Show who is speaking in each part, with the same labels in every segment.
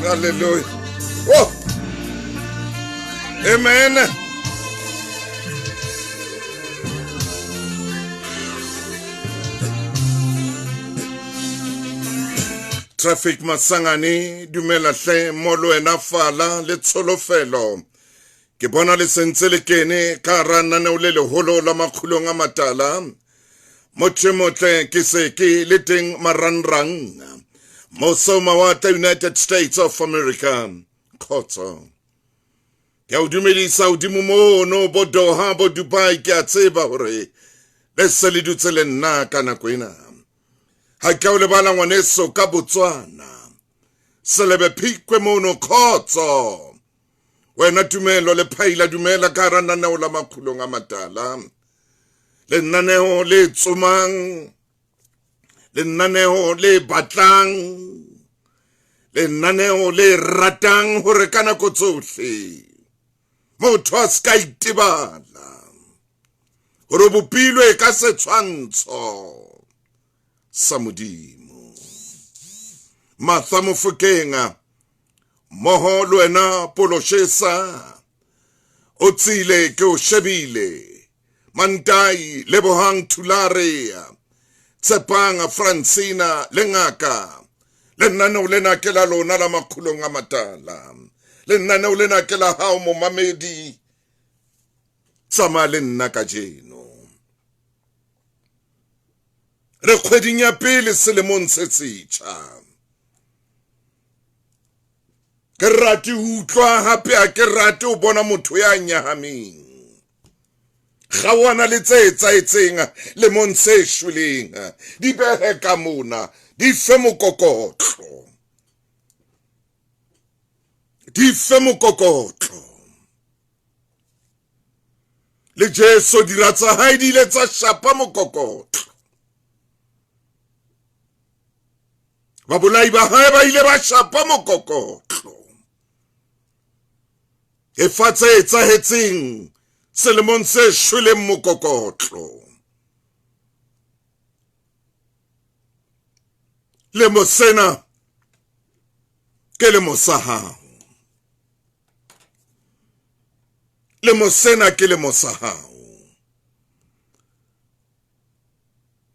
Speaker 1: Hallelujah. Oh. Amen. Traffic Masangane, dumela hle mo le wena fala le tsholofelo. Ke bona le sentse le kene ka hara naneo le leholo la makgulong a matala. Motho e motle ke se ke le teng marangrang. Moso mawatle United States of America. Khotso. Ke a o dumedisa hodimo mono bo Doha bo Dubai ke a tseba hore le se le dutse le nna ka nako ena. Ha ke o lebala ngwaneso ka Botswana. Selebe phikwe mono khotso. Wena tumelo le phaila dumela ka hara naneo la makhulong a matala. Lenaneo le tsomang, lenaneo le batlang, lenaneo le ratang hore ka nako tsohle motho a se ka itebala hore o bopilwe ka setshwantsho sa Modimo. Martha Mofokeng mmoho le wena Poloshesa o tsile ke o shebile Mantai Lebohang Thulare Tshepang Francina le ngaka lenaneo lena ke la lona la makgulong a matala lenaneo lena ke la hao momamedi tsamaya le nna kajeno re kgweding ya pele selemong se setjha ke rate ho utlwa hape ha ke rate ho bona motho ya nyahameng kgaoana le tse etsahetseng lemong se shweleng di behe ka mona di fe mokokotlo di fe mokokotlo le Jesu dira tsa hae di ile tsa shapa mokokotlo babolai ba hae ba ile ba shapa mokokotlo e fa tse etsahetseng selemong se shweleng mokokotlo lemo sena ke lemo sa hao lemo sena ke lemo sa hao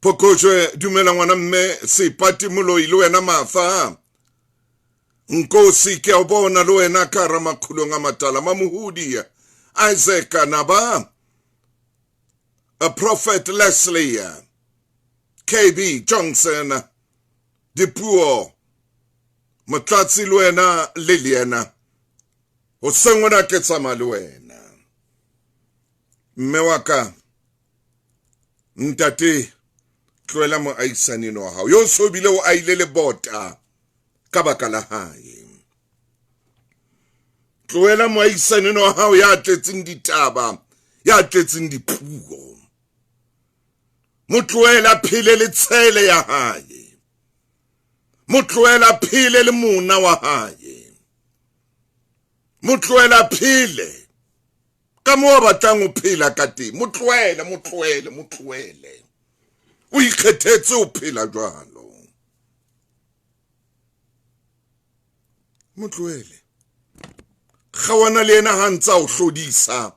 Speaker 1: Phokojwe dumela ngwana mme Seipati Moloi le wena Mafa Nkosi ke a o bona le wena ka hara makgulong a matala Mamohudi Isaac Naba a Prophet Leslie KB Johnson Dipuo Motlatsi le wena Liliana hoseng ona ke tsamaya le wena mme wa ka Ntate, tlohela moahisani eno wa hao yo so bile o aile lebota ka baka la hae. Tlohela moahisani eno wa hao ya tletseng ditaba, ya tletseng dipuo. Mo tlohela phele le tshele ya hae. Mo tlohela phele le mona wa hae. Mo tlohela phele ka mo a batlang ho phela ka teng mo tlohele mo tlohele mo tlohele o ikgethetse ho phela jwalo mo tlohele kgawana le yena ha ntse a o hlodisa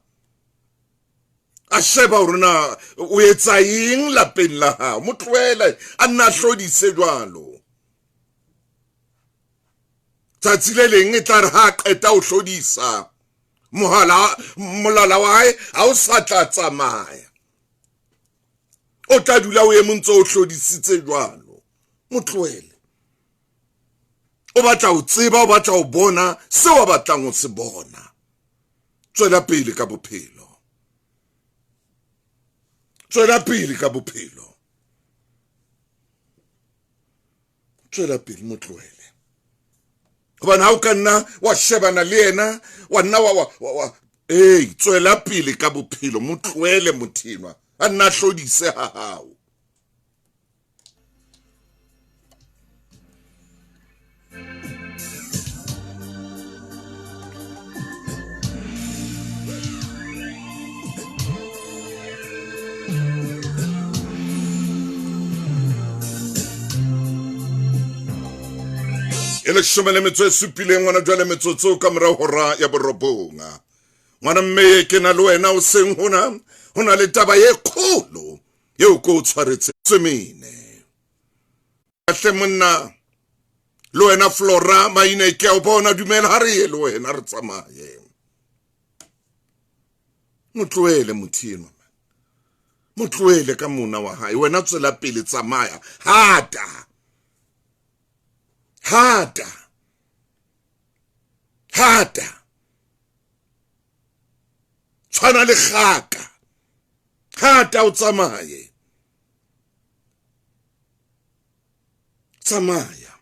Speaker 1: a sheba hore na o etsa eng lapeng la hao mo tlohele a nna a hlodise jwalo tsatsi le leng e tla re ha a qeta ho hlodisa mohala molala wa hae ha o sa tla tsamaya o tla dula o eme ntse o hlodisitse jwalo mo tlohele o batla ho tseba o batla ho bona seo a batlang ho se bona tswela pele ka bophelo tswela pele ka bophelo tswela pele mo tlohele gobane ga o ka nna wa shebana le yena wa nna wa ee tswela pele ka bophelo mo tlohele mothenwa a nna a hlodise ga gago E 17 ngwana jwale metsotso ka mora hora ya 9. Ngwana mme ke na le wena o seng hona, ho na le taba e kgolo eo ko o tshwaretse mene. Hle monna le wena Flora Maine ke a o bona, dumela ha re ye le wena re tsamaye. Mo tlohele motho enwa, mo tlohele ka mona wa hae, wena tswela pele tsamaya, hata hata hata, tshwana le kgaka, hata o tsamaye, tsamaya,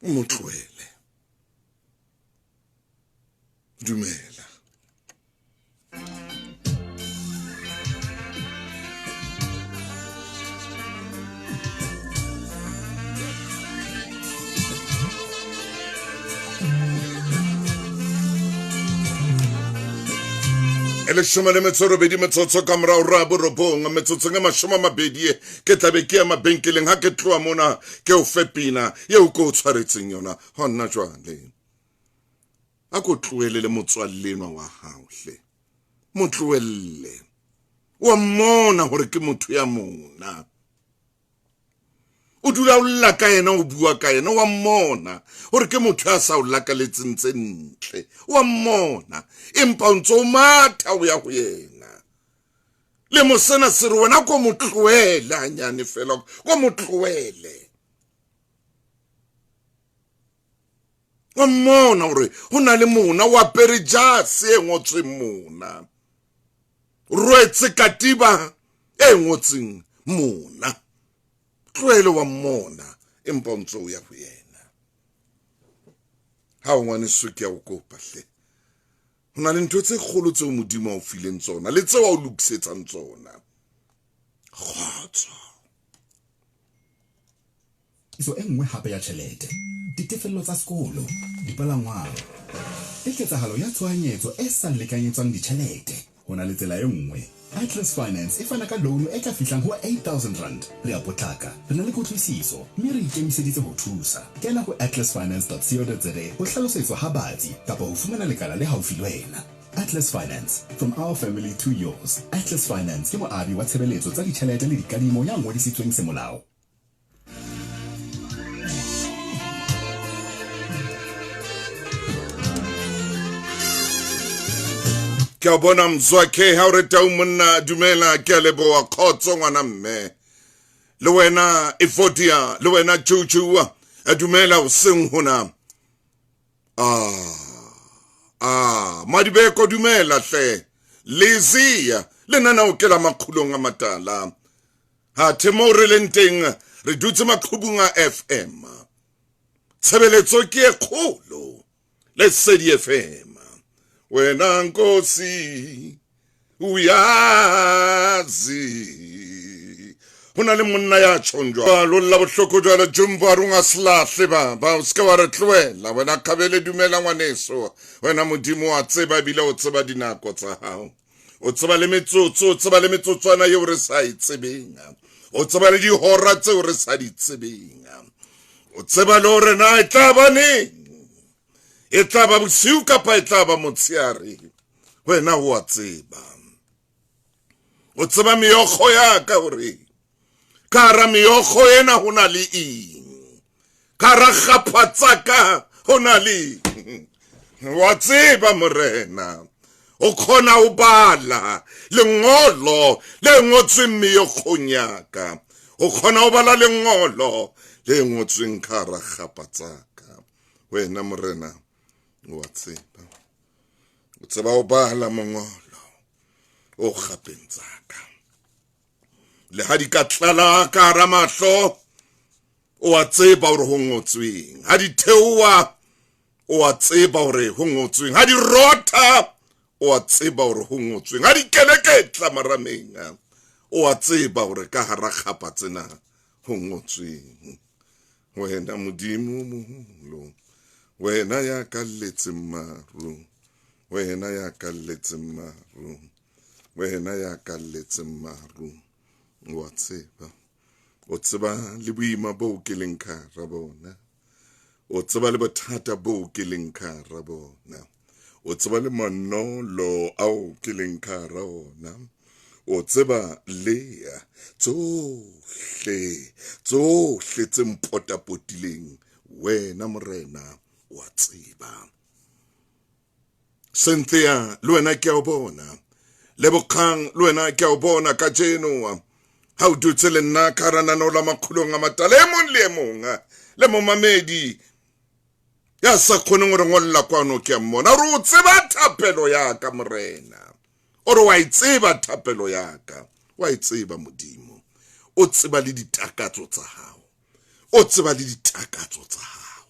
Speaker 1: o mo tlohele. Dumela. E 18 metsotso ka morao ra 9, metsotsong e 20 ke tlabe ke ya mabenkeleng. Ha ke tloha mona ke o fe pina eo ke o tshwaretseng yona hona jwale. A ko tlohele le motswalle enwa wa hao hle, mo tlohelle. Wa mmona hore ke motho ya mona, o dula o lla ka yena, o bua ka yena, wa mmona hore ke motho ya sa o lakaletseng tse ntle, wa mmona, empa o ntso o matha o ya ho yena. Le mo sena se re wena ko mo tlohele hanyane fela, ko mo tlohele. Wa mmona hore ho na le mona, o apere jase e ngotsweng mona, rwetse katiba e ngotsweng mona, tlohele wa mmona, empa o ntso o ya ho yena. Ha o ngwaneso ke a o kopa hle, ho na le ntho tse kgolo tseo Modimo a o fileng tsona le tseo a o lokisetsang tsona. Kgotso.
Speaker 2: Iso e nngwe hape ya tjhelete, ditefello tsa sekolo, dipalangwang, le ketsahalo ya tshohanyetso e sa lekanyetswang ditjhelete. Ho na le tsela e nngwe. Atlas Finance e fana ka loan e ka fihlang ho R8000. Re a potlaka, re na le kutlwisiso, mme re ikemiseditse ho thusa. Kena ho atlasfinance.co.za ho hlalosetswa ha batsi kapa ho fumana lekala le haufi le wena. Atlas Finance, from our family to yours. Atlas Finance ke moabi wa tshebeletso tsa ditjhelete le dikadimo ya ngodisitsweng semolao.
Speaker 1: Ke a bona Mzwakhe ha o re tau monna, dumela, ke a leboha, kgotso ngwana mme. Le wena Evodia, le wena Jojoa, dumela o seng hona. Madibeko dumela hle. Lezia le nana o kela makgulong a matala. Ha the mo re leng teng re dutse maqhubung a FM. Tshebeletso ke e kgolo Lesedi FM. Wena Nkosi uyazi. Ho na le monna ya tjhong jwalo la bohloko jwalo Jumbo a rong a se lahle baba, o se ke wa re tlohela wena Khabele. Dumela ngwaneso, wena Modimo wa tseba ebile o tseba dinako tsa hao, o tseba le metsotso, o tseba le metsotswana eo re sa e tsebeng, o tseba le dihora tseo re sa di tsebeng, o tseba le hore na e tla ba neng, e tla ba bosiu kapa e tla ba motshehare. Wena o a tseba, o tseba meokgo ya ka hore ka hara meokgo ena ho na le eng, ka hara kgapha tsa ka ho na le eng. Wa tseba Morena, o kgona ho bala lengolo le ngotsweng meokgong ya ka, o kgona ho bala lengolo le ngotsweng ka hara kgapha tsa ka. Wena Morena o a tseba, o tseba ho bala mongolo o kgapeng tsa ka. Le ha di ka tlala ka hara mahlo, o a tseba hore ho ngotsweng. Ha di theoha, o a tseba hore ho ngotsweng. Ha di rotha, o a tseba hore ho ngotsweng. Ha di keleketla marameng, o a tseba hore ka hara kgapa tsena ho ngotsweng. Wena Modimo moholo, wena ya kalletseng maru, wena ya kalletseng maru, wena ya kalletseng maru, o a tseba, o tseba le boima boo ke leng ka hara bona. O tseba le bothata boo ke leng ka hara bona. O tseba le manolo ao ke leng ka hara ona. O tseba le tsohle, tsohle tse mpotapotileng. Wena Morena wa tseba. Cynthia, le wena ke a o bona. Lebogang, le wena ke a o bona kajeno. Ha o dutse le nna ka hara lenaneo la Makgulong a Matala, e mong le e mong le momamedi ya sa kgoneng hore ngolla kwano ke a mmona. O re o tseba thapelo ya ka Morena. O re wa e tseba thapelo ya ka. Wa e tseba Modimo. O tseba le ditakatso tsa hao. O tseba le ditakatso tsa hao.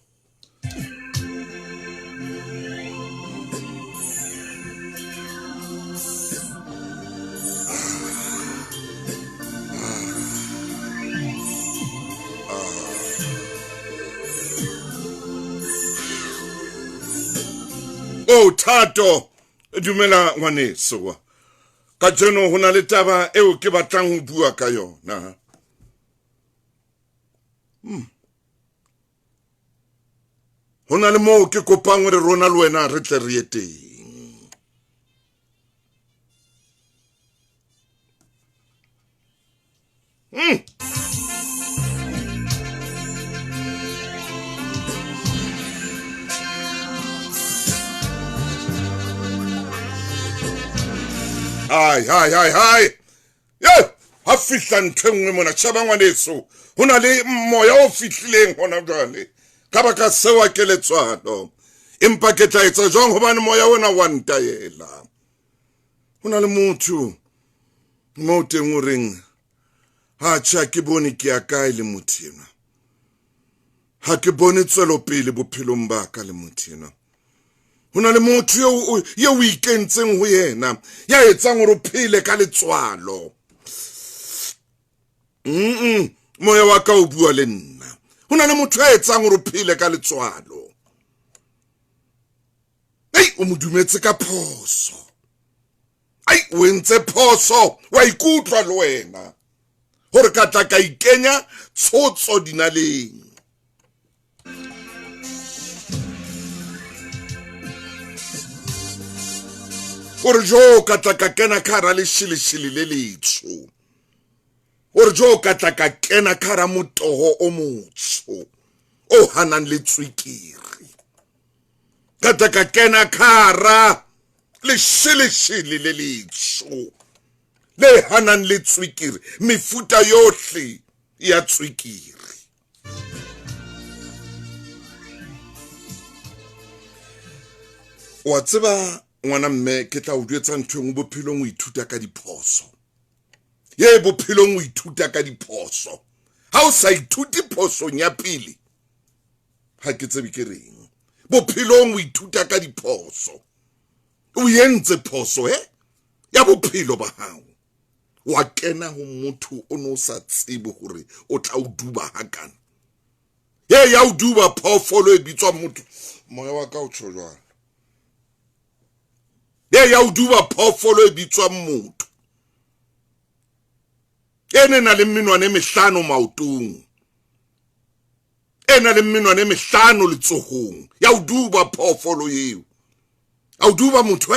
Speaker 1: Oh Thato, dumela ngwaneso. Kajeno ho na le taba eo ke batlang ho bua ka yona. Ho na le moo ke kopang hore rona le wena re tle re ye teng. Hai, hai, hai, hai. Ye, ha fihla ntho e nngwe mona. Sheba ngwaneso, ho na le moya o fihlileng hona jwale ka baka seo a ke letswalo. Empa ke tla etsa jwang hobane moya ona wa ntaela? Ho na le motho mo teng o reng, ha tjhe, ha ke bone ke ya kae le motho enwa. Ha ke bone tswelopele bophelong ba ka le motho enwa. Ho na le motho eo o ikentseng ho yena, ya etsang hore o phele ka letswalo. Moya wa ka o bua le nna. Ho na le motho ya etsang hore o phele ka letswalo. Ei, o mo dumetse ka phoso. Ai, o entse phoso, wa ikutlwa le wena hore ka tla ka ikenya tshotso dinaleng. Hore jo ka tla ka kena ka hara lesheleshele le letsho. Hore jo ka tla ka kena ka hara motoho o motsho o hanang le tswekere. Ka tla ka kena ka hara lesheleshele le letsho le hanang le tswekere, mefuta yohle ya tswekere. Wa tseba ngwana mme, ke tla o jwetsa ntho e nngwe bophelong, o ithuta ka diphoso. Ye bophelong o ithuta ka diphoso. Ha o sa ithute phosong ya pele, ha ke tsebe ke reng. Bophelong o ithuta ka diphoso. O entse phoso ya bophelo ba hao. Wa kena ho motho o no sa tsebe hore o tla o duba hakana. Ye ya o duba phoofolo e bitswang motho. Moya wa ka o tjho jwalo. Ye ya o duba phoofolo e bitswang motho. E ne na le menwana e mehlano maotong. E na le menwana e mehlano letsohong. Ya o duba phoofolo eo. A o duba motho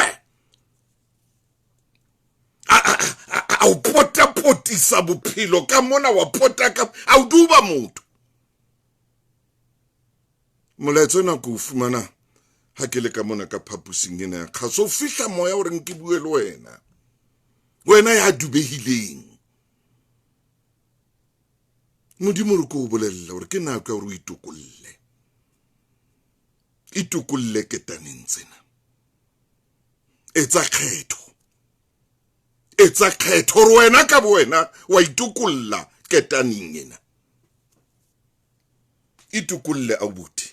Speaker 1: A o potapotisa bophelo ka mona, wa pota ka, a o duba motho. Molaetsa ona ke o fumana ha ke le ka mona ka phapusing ena ya kgaso. O fihla moya o reng ke bue le wena, wena ya dubehileng. Modimo re ko o bolella hore ke nako ya hore o itokolle. Itokolle ketaneng tsena. Etsa kgetho. Etsa kgetho hore wena ka bo wena wa itokolla ketaneng ena. Itokolle abuti.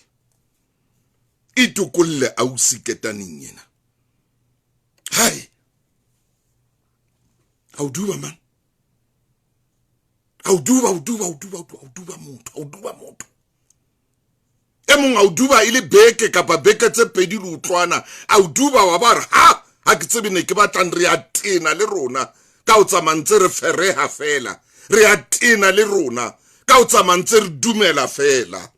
Speaker 1: Itokolle ausi ketaneng ena. Hai. Ha o duba man. Ha o duba, o duba, o duba, o duba motho, o duba motho. E mong a o duba e le beke kapa beke tse pedi le utlwana, a o duba wa ba re ha, ha ke tsebe ne ke batlang, re a tena le rona ka o tsamaya ntse re fereha fela, re a tena le rona ka o tsamaya ntse re dumela fela.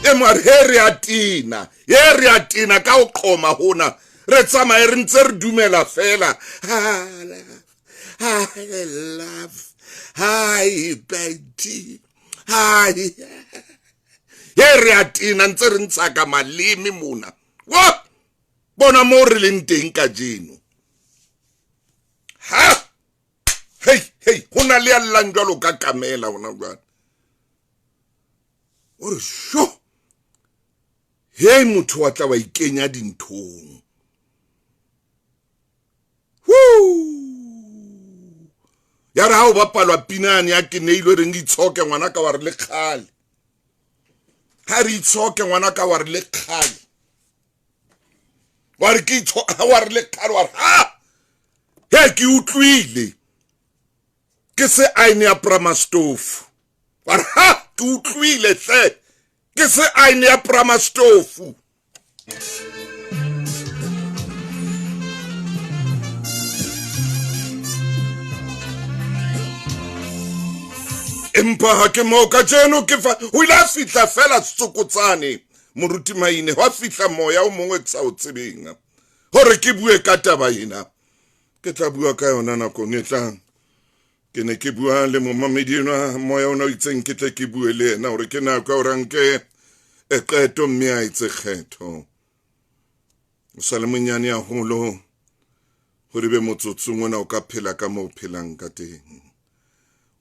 Speaker 1: E mo re he re a tina, he re a tina ka ho qoma hona. Re tsamaye re ntse re dumela fela. Hi love, hi Betty, hi. He re a tina ntse re ntsha ka maleme mona. Wa bona mo re leng teng kajeno. Ha! Hey, hey, ho na le ya llang jwalo ka kamela hona jwale. O re sho. Hey motho wa tla wa ikenya dinthong. Woo! Ya re ha o bapalwa pinane ya ke neilwe reng itshoke ngwana ka wa re le kgale. Ha re itshoke ngwana ka wa re le kgale. Wa re ke itshoke wa re le kgale wa re ha. He ke utlwile. Ke se aene ya pramastofu. Wa re ha ke utlwile hle. Ke se aene ya pramastofu. Empa ha ke moo kajeno ke fa ho ile a fihla fela tsokotsane moruti Maine hwa fihla moya o mongwe ke sa o tsebeng hore ke bue ka taba ena. Ke tla bua ka yona nakong e tlang. Ke ne ke bua le momamedi enwa moya ona o itseng ke tle ke bue le yena hore ke nako ya hore a nke e qeto mme a etse kgetho. O sa le monyane haholo hore be motsotsong ona o ka phela ka moo o phelang ka teng.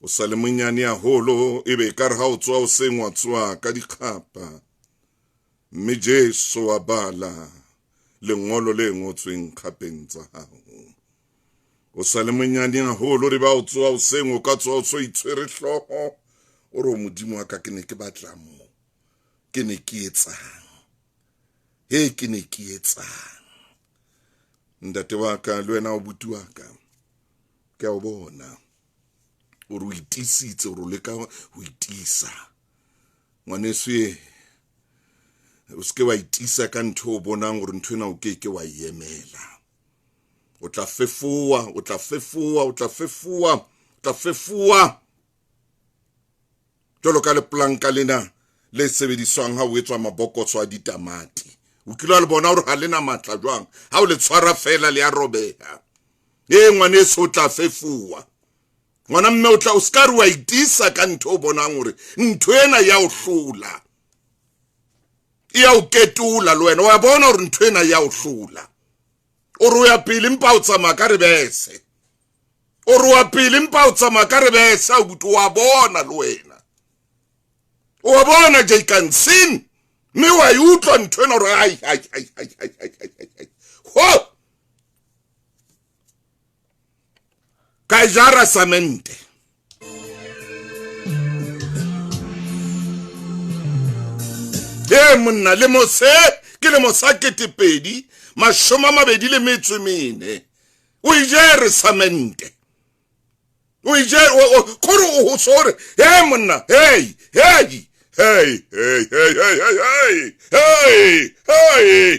Speaker 1: O sa le monyane haholo ebe ekare ha o tswa o seng wa tswa ka dikgapa. Mme Jesu wa bala lengolo le ngotsweng kgapeng tsa hao. O sa le monyane haholo re ba o tswa o seng o ka tswa o so itshwere hlooho. O re Modimo wa ka ke ne ke batla mo. Ke ne ke etsang? He ke ne ke etsang? Ntate wa ka le wena o buti wa ka. Ke a o bona. O re o itisitse, o re o leka ho itisa. Ngwaneso e o se ke wa itisa ka ntho o bonang hore ntho ena o ke ke wa e emela. O tla fefowa, o tla fefowa, o tla fefowa, o tla fefowa. Jwalo ka lepolanka lena le sebediswang ha o etswa mabokoso a ditamati. O kile wa le bona hore ha lena matla jwang. Ha o le tshwara fela le a robeha. E ngwaneso o tla fefowa. Ngwana mme o tla o ska re wa itisa ka ntho o bonang hore ntho ena ya o hlola. E ya o ketola le wena. Wa bona hore ntho ena ya o hlola. O re o ya pele empa o tsamaya ka rebese. O re wa pele empa o tsamaya ka rebese a buti wa bona le wena. O wa bona Jaykansin mme wa e utlwa ntho ena hore ai ai ai ai ai ai ai ai. Ho! Ka jara samente. E monna le mose ke le mosa ketepedi mashome a mabedi le metso e mene. O e jere samente. O e jere kgore o ho sore. Hey monna, hey, hey, hey, hey, hey, hey, hey, hey, hey.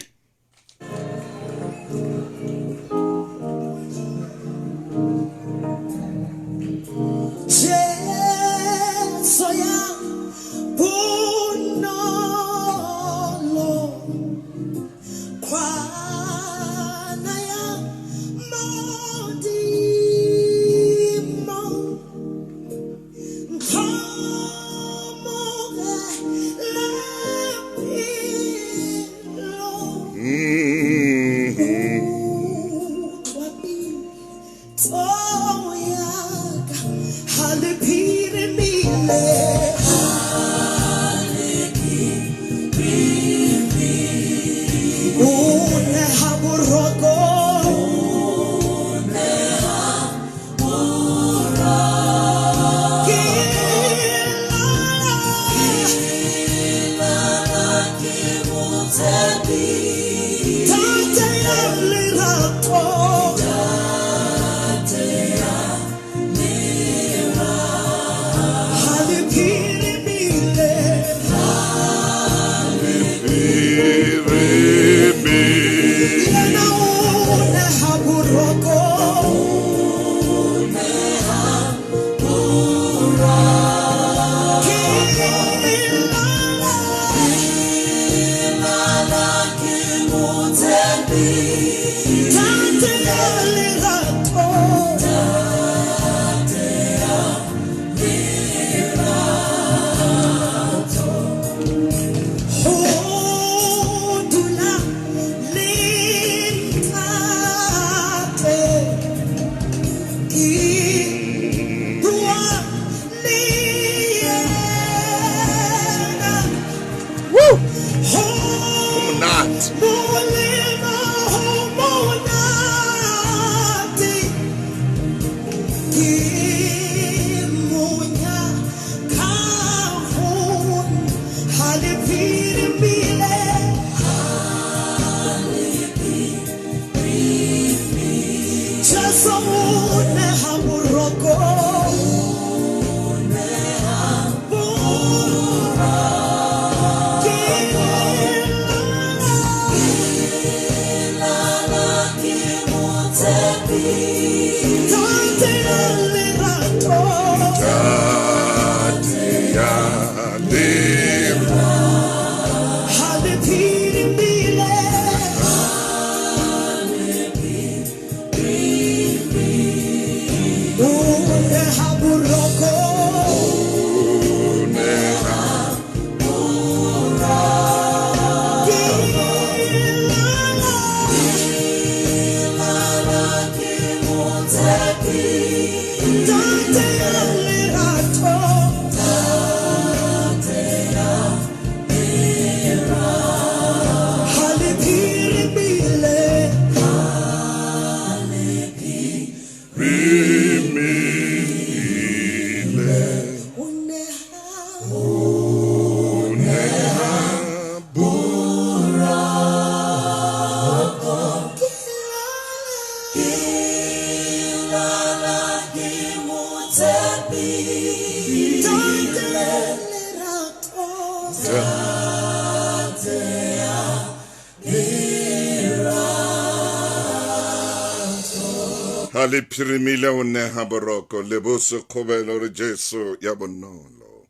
Speaker 1: A le phirimile o neha boroko le bo sekgobelo re Jesu ya bonolo.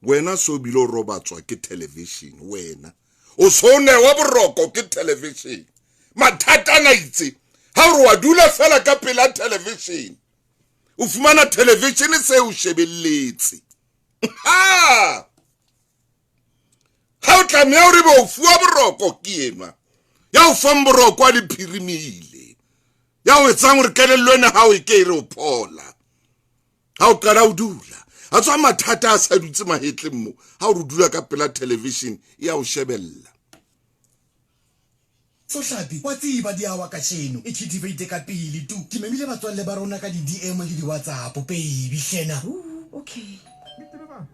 Speaker 1: Wena so bile o robatswa ke television wena. O so newa boroko ke television. Mathata a na itse ha o re wa dula fela ka pela television. O fumana television se o shebelletse. Ha! Ha o tlameha hore be o fuwa boroko ke enwa ya o fang boroko a le phirimile ya o etsang hore kelello ena ha o e ke e re o phola ha o qala o dula a tswa mathata a sa dutse mahetleng mo ha o re dula ka pela television e ya o shebella.
Speaker 3: Sohlapi, wa tseba di a wa kasheno. E khitivate ka pele tu. Ke memile batswalle ba rona ka di DM le di WhatsApp, baby hlena.
Speaker 4: Ooh, okay.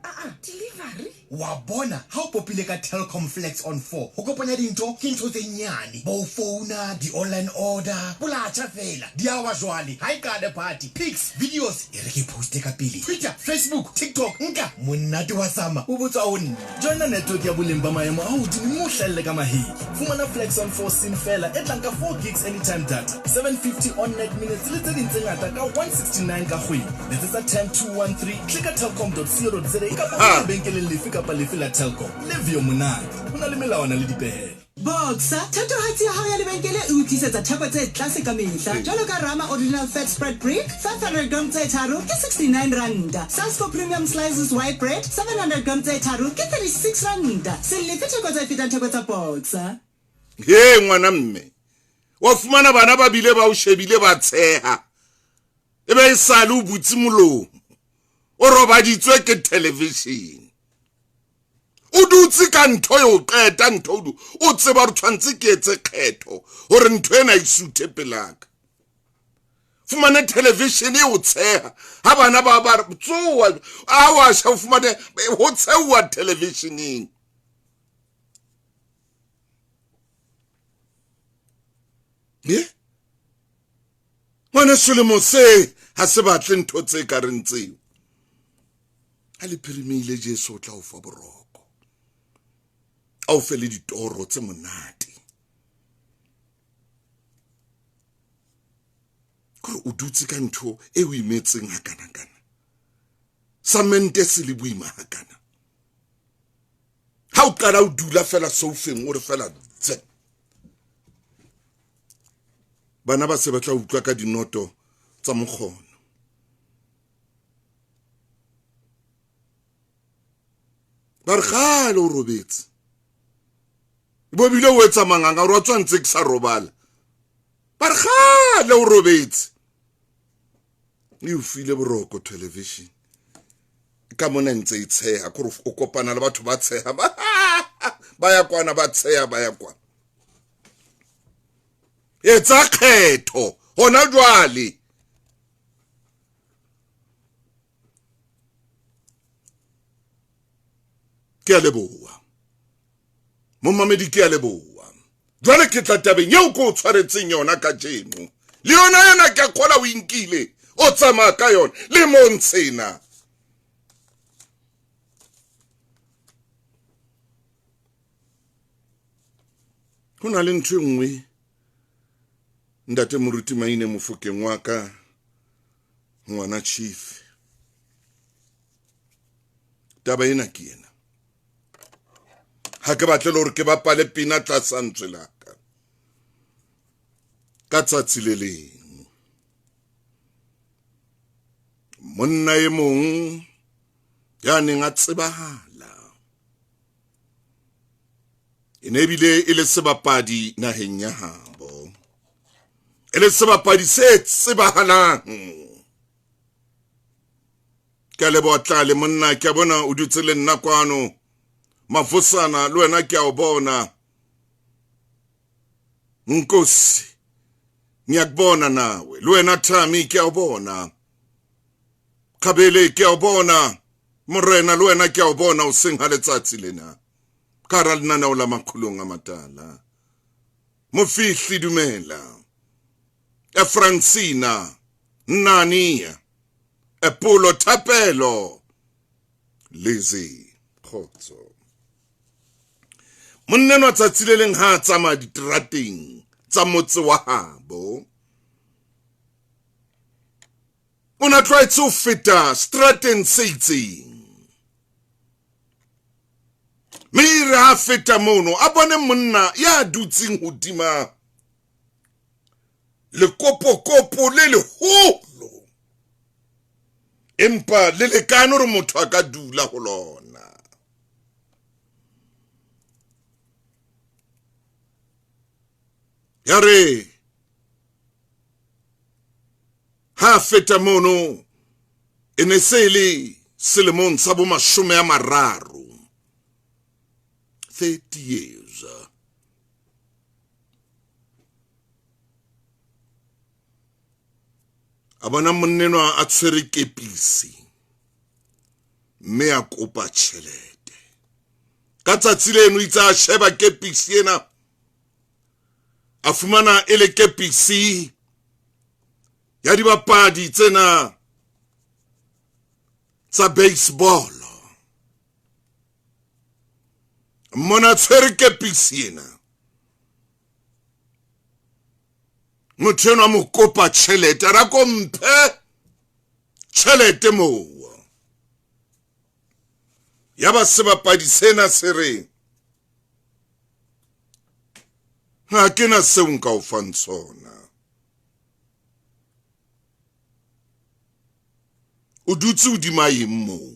Speaker 4: Aa, delivery?
Speaker 3: Wa bona, ha o popile ka Telkom Flex on 4, ho kopanya dintho ke ntho tse nyane. Bo founa, di online order, bolatjha fela. Di a wa jwale, ha e qale party. Pics, videos, E re ke poste ka pele Twitter, Facebook, TikTok, nka monate wa summer o botswa ho nna.
Speaker 2: Joina network ya boleng ba maemo a hodimo mme o hlahelle ka mahetla. Fumana Flex on 4 sim feela e tlang ka 4 gigs anytime data, 750 on-net minutes le tse ding tse ngata ka 169 ka kgwedi. Letsetsa 10213, klika telkom.co.za kapa o ye lebenkeleng lefe kapa lefe la Telkom. Live your monate. Ho na le melawana le dipehelo.
Speaker 5: Boxer, thatohatsi ya hao ya lebenkele e o tlisetsa theko tse tlase ka mehla. Jwalo ka Rama Original Fat Spread Brick, 500 gram tse tharo ke 69 ranta. Sasko Premium Slices White Bread, 700 gram tse tharo ke 36 ranta. Se lefe theko tse fetang theko tsa Boxer.
Speaker 1: Hee ngwana mme, wa fumana bana ba bile ba o shebile ba tsheha, e be e sale o butse molomo, o robaditswe ke television. O dutse ka ntho e o qeta ntho o o tseba gore tshwanetse ke etse kgetho gore ntho ena e suthe pelaka. Fumane television e o tsheha ha bana ba ba tsoa a wa sha o fumane ho tshehuwa televisioneng. Ye? Ngwane selemo se ha se batle ntho tse ka reng tseo. Ha le phirimile Jesu o tla o fa boroko. A o fe le ditoro tse monate. Kore o dutse ka ntho e o imetseng hakana-kana. Samente se le boima hakana. Ha o qala o dula fela soufeng o re fela tse. Bana ba se ba tla utlwa ka dinoto tsa mokgono. Ba re kgale o robetse. Bo bile o etsa manganga o re wa tswa ntse ke sa robala. Ba re kgale o robetse. E o file boroko television. Ka mona ntse e tsheha kore o kopana le batho ba tsheha ba ya kwana ba tsheha ba ya kwana. Etsa kgetho hona jwale. Ke a leboha. Momamedi ke a leboha. Jwale ke tla tabeng eo ke o tshwaretseng yona kajeno. Le yona ena ke a kgola o inkile. O tsamaya ka yona. Le montshena. Ho na le ntho e nngwe ntate Moruti Maine Mofokeng wa ka ngwana chief. Taba ena ke ena. Ha ke batle le hore ke bapale pina tlasa ntswe la ka. Ka tsatsi le leng monna e mong ya neng a tsebahala e ne ebile e le sebapadi naheng ya habo, e le sebapadi se tsebahalang. Ke a leboha Tlale monna, ke a bona o dutse le nna kwano. Mafosana le wena ke a o bona. Nkosi ngiyakubona nawe, le wena Thami ke a o bona. Khabele ke a o bona. Morena le wena ke a o bona o seng ha letsatsi lena. Ka hara lenaneo la Makgulong a Matala. Mofihli dumela. E Francina, Nania, Epolo Thapelo, Lizzy Khotso. Monna enwa tsatsi le leng ha a tsamaya diterateng tsa motse wa habo. O na tlwaetse ho feta strateng se itseng. Mme e re ha feta mono a bone monna ya dutseng hodima lekopokopo le leholo, empa le lekane hore motho a ka dula ho lona. Ya re ha feta mono e ne se le selemong sa bo 30, 30 years. A bona monnenwa a tshwere kepisi mme a kopa tjhelete. Ka tsatsi leno itse a sheba kepisi ena, a fumana e le kepisi ya dibapadi tsena tsa baseball. Mmona tshwere kepisi ena, motho enwa mo kopa tjhelete, a ra ko mphe tjhelete moo. Ya ba sebapadi sena se re, ha ke na seo nka o fang sona. O dutse hodima eng moo?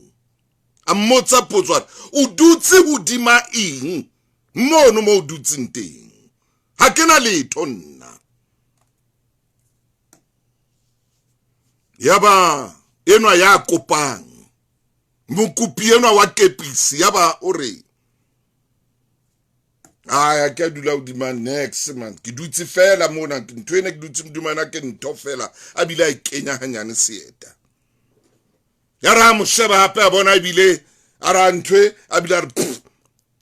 Speaker 1: A mmotsa potso a re, o dutse hodima eng mono mo o dutseng teng? Ha ke na letho nna. Ya ba enwa ya kopang, mokopi enwa wa kepisi, ya ba o re, aya ke a dula hodima next man, ke dutse fela mona, ntho ena ke dutse hodima yona ke ntho fela. A bile a e kenya hanyane seeta. Ya re a mo sheba hape a bona ebile a ra ntho e, a bile a re, pff,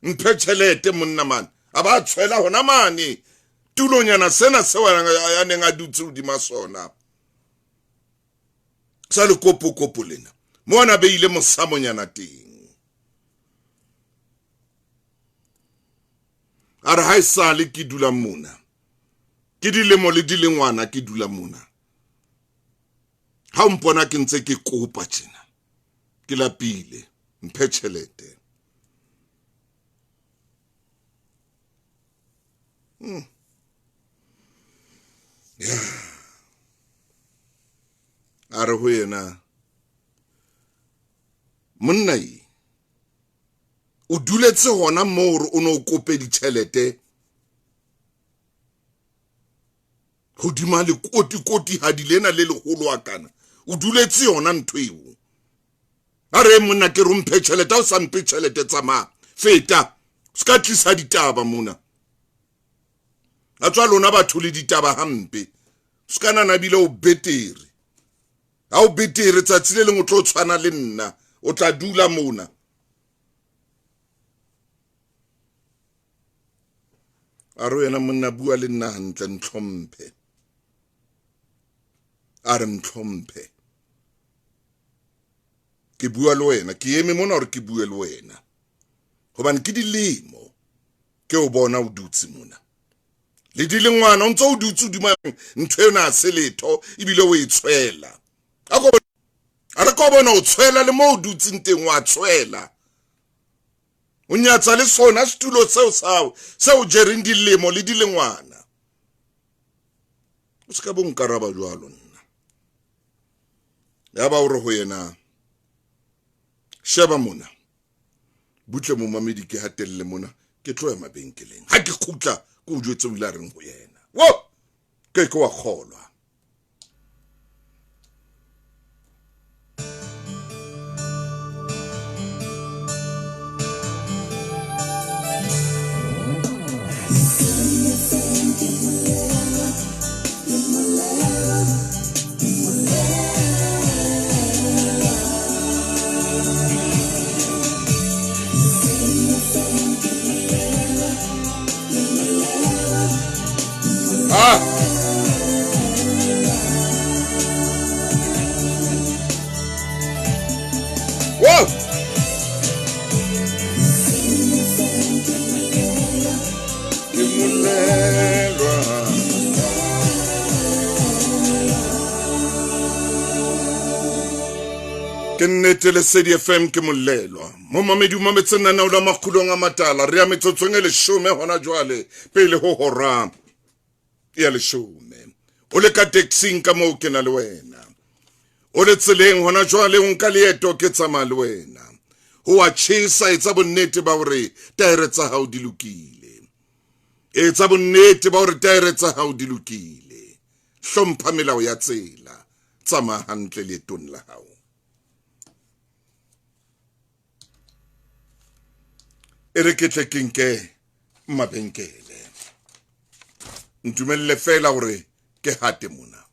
Speaker 1: mphe tjhelete monna mane. A ba tshwela hona mane tulonyana sena seo a neng a dutse hodima sona sa lekopokopo lena, mo a na beile mosamonyana teng. A re ha e sale ke dula mona, ke dilemo le dilengwana ke dula mona, ha o mpona ke ntse ke kopa tjena, ke lapile, mphe tjhelete. A re ho yena, monna e o duletse hona moo hore o no o kope ditjhelete hodima lekotikotihadi lena le leholo a kana, o duletse yona ntho eo. A re monna ke re o mphe tjhelete, ha o sa mphe tjhelete tsamaya, feta, se ka tlisa ditaba mona. A tswa lona batho le ditaba hampe, se ka nana bile o betere. Ha o betere tsatsi le leng o tlo tshwana le nna, o tla dula mona. A re wena monna bua le nna hantle, ntlhomphe. A re ntlhomphe, ke bua le wena, ke eme mona hore ke bue le wena, hobane ke dilemo ke o bona o dutse mona le dilengwana, o ntse o dutse hodima ntho ena ha se letho, ebile o e tshwela. A re ko bona o tshwela le moo o dutseng teng, wa tshwela. O nyatsa le sona setulo seo sao seo jereng dilemo le dilengwana. O se ka bo nkaraba jwalo nna. Ya ba o re ho yena, sheba mona, butle momamedi ke hatelle mona, ke tlo ya mabenkeleng. Ha ke kgutla ke o jwetse o ile a reng ho yena. Wo, ke ke wa kgolwa. Ke nnete Lesedi FM ke molelwa. Momamedi o mametse lenaneo la Makgulong a Matala. Re ya metsotsong e leshome hona jwale pele ho hora ya leshome. O le ka taxing ka moo ke na le wena. O le tseleng hona jwale o nka leeto ke tsamaya le wena. Ho a tjhesa etsa bonnete ba hore taere tsa hao di lokile. Etsa bonnete ba hore taere tsa hao di lokile. Hlompha melao ya tsela. Tsamaya hantle leetong la hao. E re ke tle ke nke mabenkele. Ntumelle feela hore ke hate mona.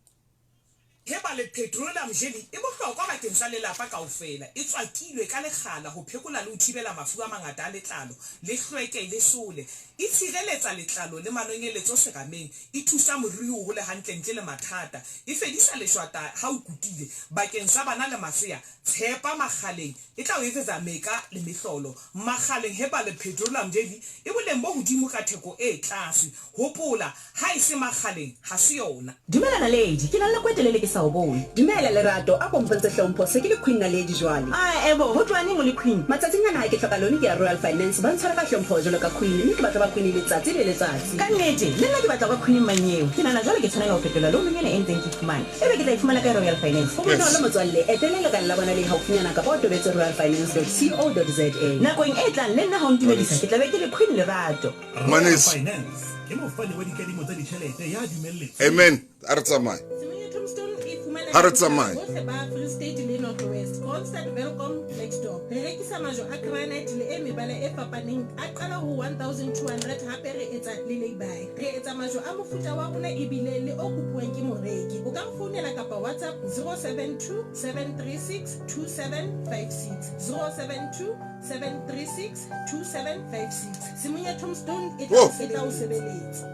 Speaker 6: Hebale petroleum jelly e bohlokwa bakeng sa lelapa kaofela. E tswakilwe ka lekgala ho phekola le ho thibela mafu a mangata a letlalo, le hlweke le sole. E tshireletsa letlalo le manonyeletso serameng. E thusa moriri ho hole hantle ntle le mathata. E fedisa leshwata ha o kutile. Bakeng sa bana le masea, tshepa Makgaleng e tla o etsetsa meka le mehlolo. Makgaleng Herbal Petroleum Jelly e boleng bo hodimo ka theko e tlase. Hopola, ha e se Makgaleng, ha se yona.
Speaker 7: Dumela Naledi, ke na le nako e telele ke sa o bone.
Speaker 5: Dumela Lerato, a ko mpontshe hlompho, se ke le Queen Naledi jwale.
Speaker 7: Ae bo, ho tloha neng o le Queen?
Speaker 5: Matsatsing ana ha ke hloka loan ke ya Royal Finance, ba ntshwara ka hlompho jwalo ka Queen, mme ke batla ho ba Queen letsatsi le letsatsi.
Speaker 7: Ka nnete, le nna ke batla ho ba Queen mmanyeo. Ke nahana jwale ke tshwanela ho fetola loanong ena e ntseng ke e fumana. Ebe ke tla e fumana kae Royal Finance?
Speaker 5: Ho bonolo motswalle, etela lekala la bona le haufinyana kapa o tobetse royalfinance.co.za.
Speaker 7: Nakong e tlang le nna ha o ntumedisa ke tla be ke le Queen Lerato.
Speaker 2: Royal
Speaker 1: Ngwaneso.
Speaker 2: Finance ke mofani wa dikadimo tsa ditjhelete ya dumelletsweng.
Speaker 1: Amen. A re tsamaye.
Speaker 8: Simunye Tombstone e fumaneha
Speaker 1: Ha re
Speaker 8: ho
Speaker 1: tsamaye.
Speaker 8: bohle ba Free State le North West, Kroonstad, Welkom, Klerksdorp. Re rekisa majwe a granite le e mebala e fapaneng a qala ho 1200 hape re etsa le lay-by. Re etsa majwe a mofuta wa rona ebile le o kopuwang ke moreki. O ka re founela kapa WhatsApp 072 736 2756, 072 736 2756. Simunye Tombstone e tla
Speaker 1: Oh.
Speaker 8: e tla o sebeletsa.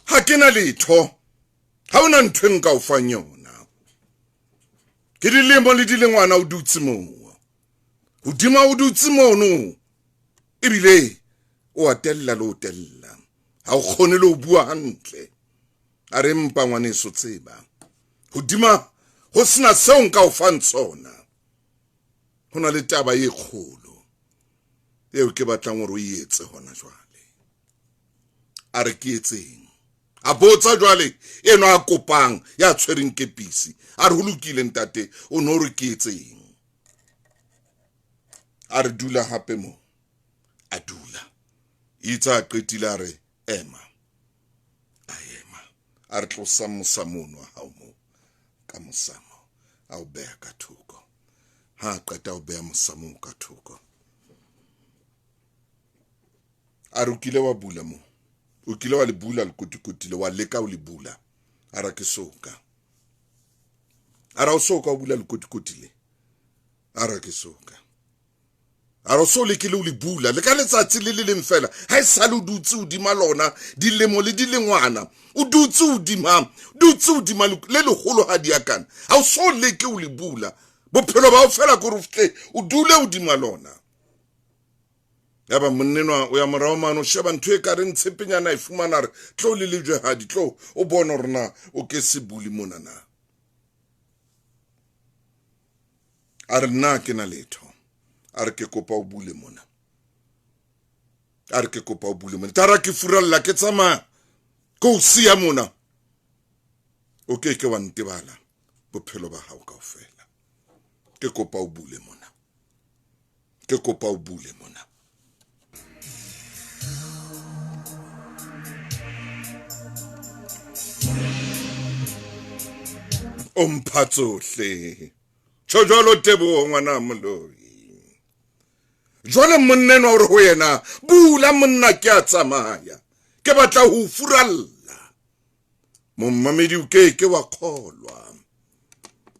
Speaker 1: Ha ke na letho. Ha hona ntho e nka o fang yona. Ke dilemo le dilengwana o dutse moo. Hodima o dutse mono. Ebile o a tella le o tella. Ha o kgone le ho bua hantle. A re mpa ngwaneso tseba. Hodima ho sena seo nka o fang sona. Ho na le taba e kgolo eo ke batlang hore o e etse hona jwale. A re ke etseng? A botsa jwale enwa a kopang ya tshwereng kepisi. A re ho lokile ntate, o no re ke etseng? A re dula hape mo. A dula. Itse a qetile a re ema. A ema. A re tlosa mosamo ono wa hao moo. Ka mosamo a o beha ka thoko. Ha a qeta ho beha mosamo ka thoko. A re o kile wa bula mo. O kile wa le bula lekotikoti le wa leka ho le bula. A re ke soka. A re o soka o bula lekotikoti le. A re ke soka. A re o so lekile o le bula le ka letsatsi le le leng fela. Ha e sale o dutse hodima lona dilemo le dilengwana. O dutse hodima, dutse hodima le leholo ha di akana. Ha o so leke o le bula. Bophelo ba o fela ke hore o fihle o dule hodima lona. Yaba monnenwa o ya morao mane o sheba ntho e ka reng tshepenyana e fumana re tlo le lejwehadi tlo o bone hore na o ke se bule mona na. A re nna ke na letho. A re ke kopa o bule mona. A re ke kopa o bule mona. Tara ke furalla ke tsamaya ke o siya mona. O ke ke wa ntebala bophelo ba hao kaofela. Ke kopa o bule mona. Ke kopa o bule mona. O mpha tsohle. Tjho jwalo Teboho ngwana Moloi. Jwale monna enwa o re ho yena, bula monna ke a tsamaya. Ke batla ho o furalla. Momamedi o ke ke wa kgolwa.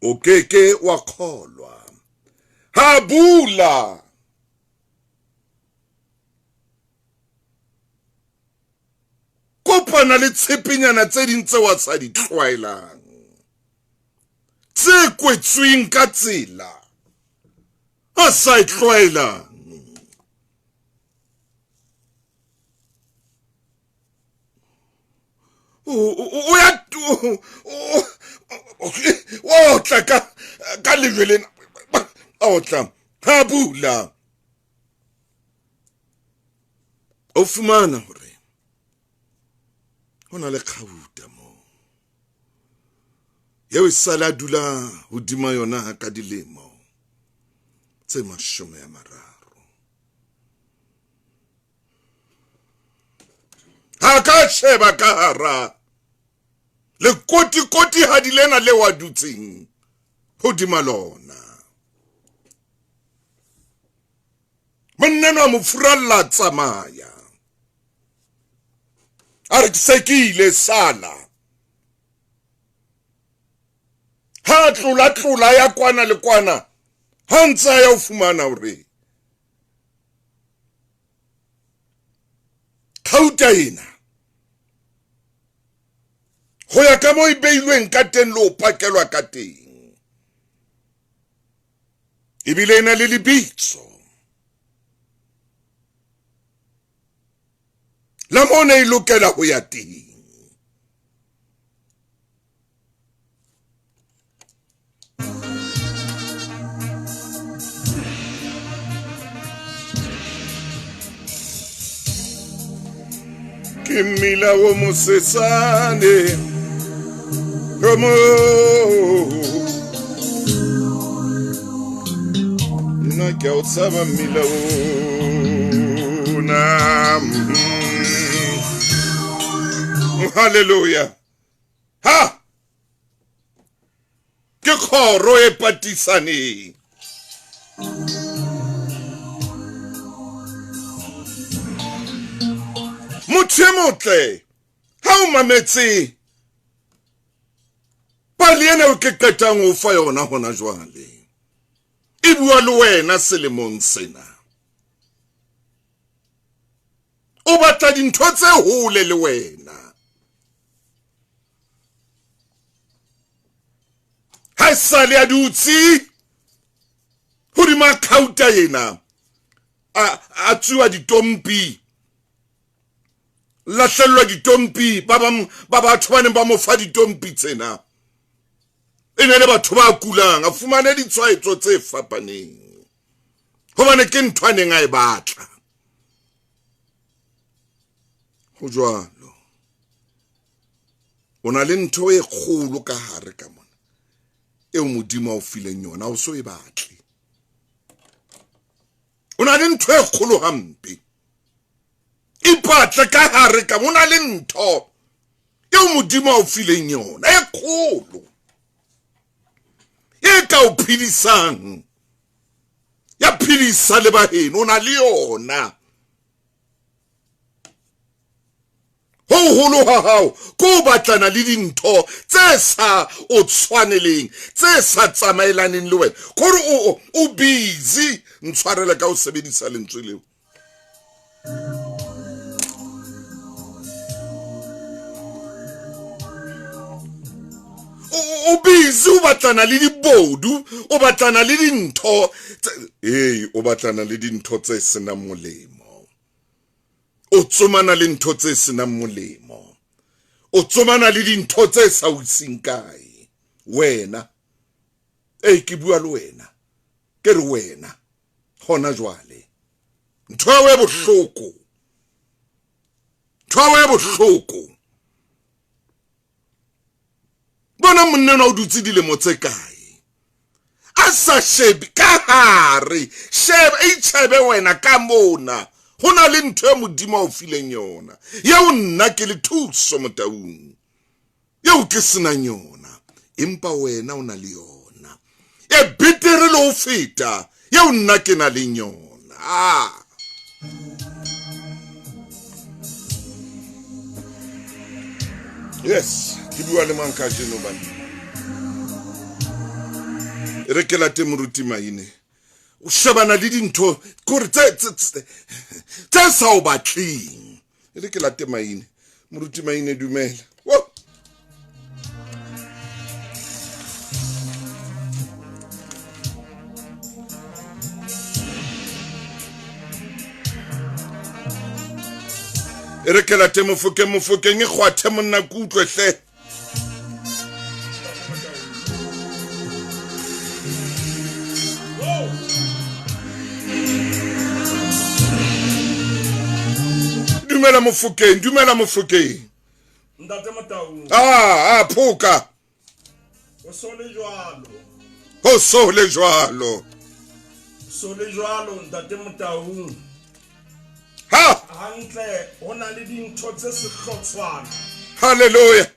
Speaker 1: O ke ke wa kgolwa. Ha bula. Kopana le tshepenyana tse ding tseo a sa di tlwaelang. Tse kwetsweng ka tsela a sa e tlwaelang. O ya o tla ka Ka lejwe lena a otla ha bula o fumana hore ho na le kgauta moo eo e sale a dula hodima yona ka dilemo tse 30. Ha ka sheba ka hara lekotikoti hadi lena le wa dutseng hodima lona. Monna enwa mo furalla tsamaya. A re ke se ke ile sala. Ha tlola tlola ya kwana le kwana, ha ntse a ya ho fumana hore kgauta ena ho ya ka mo e beilweng ka teng le ho pakelwa ka teng, ebile e na le lebitso la mo ne e lokela ho ya teng. Ke mmila o mosesane o mo nna ke a o tshaba mmila ona. Hallelujah. Ha ke kgoro e patisaneng. Motho e motle ha o mametse pale ena o ke qetang ho fa yona hona jwale, e bua le wena selemong sena. O batla dintho tse hole le wena. Ha sale a dutse hodima khauta ena, a tsuwa ditompi, lahlellwa ditompi, ba bang ba batho ba neng ba mo fa ditompi tsena e ne le batho ba kulang, a fumane ditshwaetso tse fapaneng hobane ke ntho a neng a e batla. Ho jwalo, o na le ntho e kgolo ka hare ka mona eo Modimo a o fileng yona, o so e batle. O na le ntho e kgolo hampe, ipatle ka hare ka mona, le ntho eo Modimo a o fileng yona e kgolo e ka o phedisang, ya phedisa le baheno, o na le yona. Ho holo ha hao ke ho batlana le dintho tse sa o tshwaneleng, tse sa tsamaelaneng le wena, kore o busy. Ntshwarele ka ho sebedisa lentswe leo. O busy o batlana le dibodu, o batlana le dintho ee, o batlana le dintho tse senang molemo, o tsomana le ntho tse senang molemo, o tsomana le dintho tse sa o iseng kae wena. Ee, ke bua le wena, ke re wena hona jwale ntho eo e bohloko, ntho eo e bohloko. Bona monna enwa o dutse dilemo tse kae a sa shebe ka hare, shebe itjhebe wena ka mona, ho na le ntho e Modimo a o fileng yona eo nna ke le Thuso Motaung eo ke senang yona, empa wena o na le yona e betere le ho feta eo nna ke na leng yona. Yes, ke bua le mang kajeno banna? E re ke late moruti Maine. O shebana le dintho kore tse sa o batleng. E re ke late Maine. Moruti Maine, dumela. Wo! E re ke late Mofokeng, Mofokeng e kgwathe monna ke utlwe hle. Dumela Mofokeng, dumela Mofokeng.
Speaker 9: Ntate Motaung.
Speaker 1: Ah, ah, phoka.
Speaker 9: O so le jwalo.
Speaker 1: Ho so le jwalo.
Speaker 9: So le jwalo Ntate Motaung.
Speaker 1: Ha!
Speaker 9: Hantle ho na le dintho tse sehlotshwana.
Speaker 1: Hallelujah.